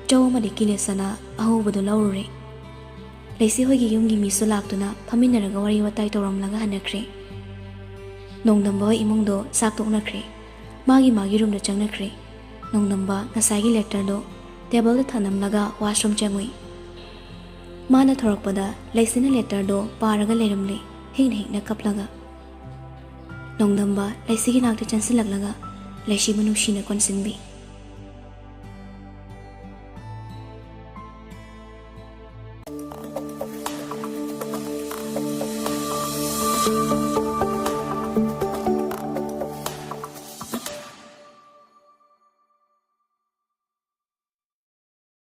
ꯆꯧ ꯑꯃꯗꯤ ꯀꯤꯂꯤ ꯆꯅꯥ ꯑꯍꯧꯕꯗꯨ ꯂꯧꯔꯨꯔꯦ꯫ ꯂꯩꯁꯤ ꯍꯣꯏꯒꯤ ꯌꯨꯝꯒꯤ ꯃꯤꯁꯨ ꯂꯥꯛꯇꯨꯅ ꯐꯝꯃꯤꯟꯅꯔꯒ ꯋꯥꯔꯤ ꯋꯥꯇꯥꯏ ꯇꯧꯔꯝꯂꯒ ꯍꯟꯅꯈ꯭ꯔꯦ꯫ ꯅꯣꯡꯗꯝꯕ ꯍꯣꯏ ꯏꯃꯨꯡꯗꯣ ꯆꯥꯛ ꯇꯣꯛꯅꯈ꯭ꯔꯦ꯫ ꯃꯥꯒꯤ ꯃꯥꯒꯤ ꯔꯨꯝꯗ ꯆꯪꯅꯈ꯭ꯔꯦ꯫ ꯅꯣꯡꯗꯝꯕ ꯉꯁꯥꯏꯒꯤ ꯂꯦꯇꯔꯗꯣ ꯇꯦꯕꯜꯗ ꯊꯅꯝꯂꯒ ꯋꯥꯁꯔꯨꯝ ꯆꯪꯉꯨꯏ꯫ ꯃꯥꯅ ꯊꯣꯔꯛꯄꯗ ꯂꯩꯁꯤꯅ ꯂꯦꯇꯔꯗꯣ ꯄꯥꯔꯒ ꯂꯩꯔꯝꯂꯦ, ꯍꯤꯛꯅ ꯍꯤꯛꯅ ꯀꯞꯂꯒ꯫ ꯅꯣꯡꯗꯝꯕ ꯂꯩꯁꯤꯒꯤ ꯅꯥꯛꯇ ꯆꯪꯁꯤꯜꯂꯛꯂꯒ ꯂꯩꯁꯤꯕꯨ ꯅꯨꯡꯁꯤꯅ ꯀꯣꯟꯁꯤꯟꯕꯤ꯫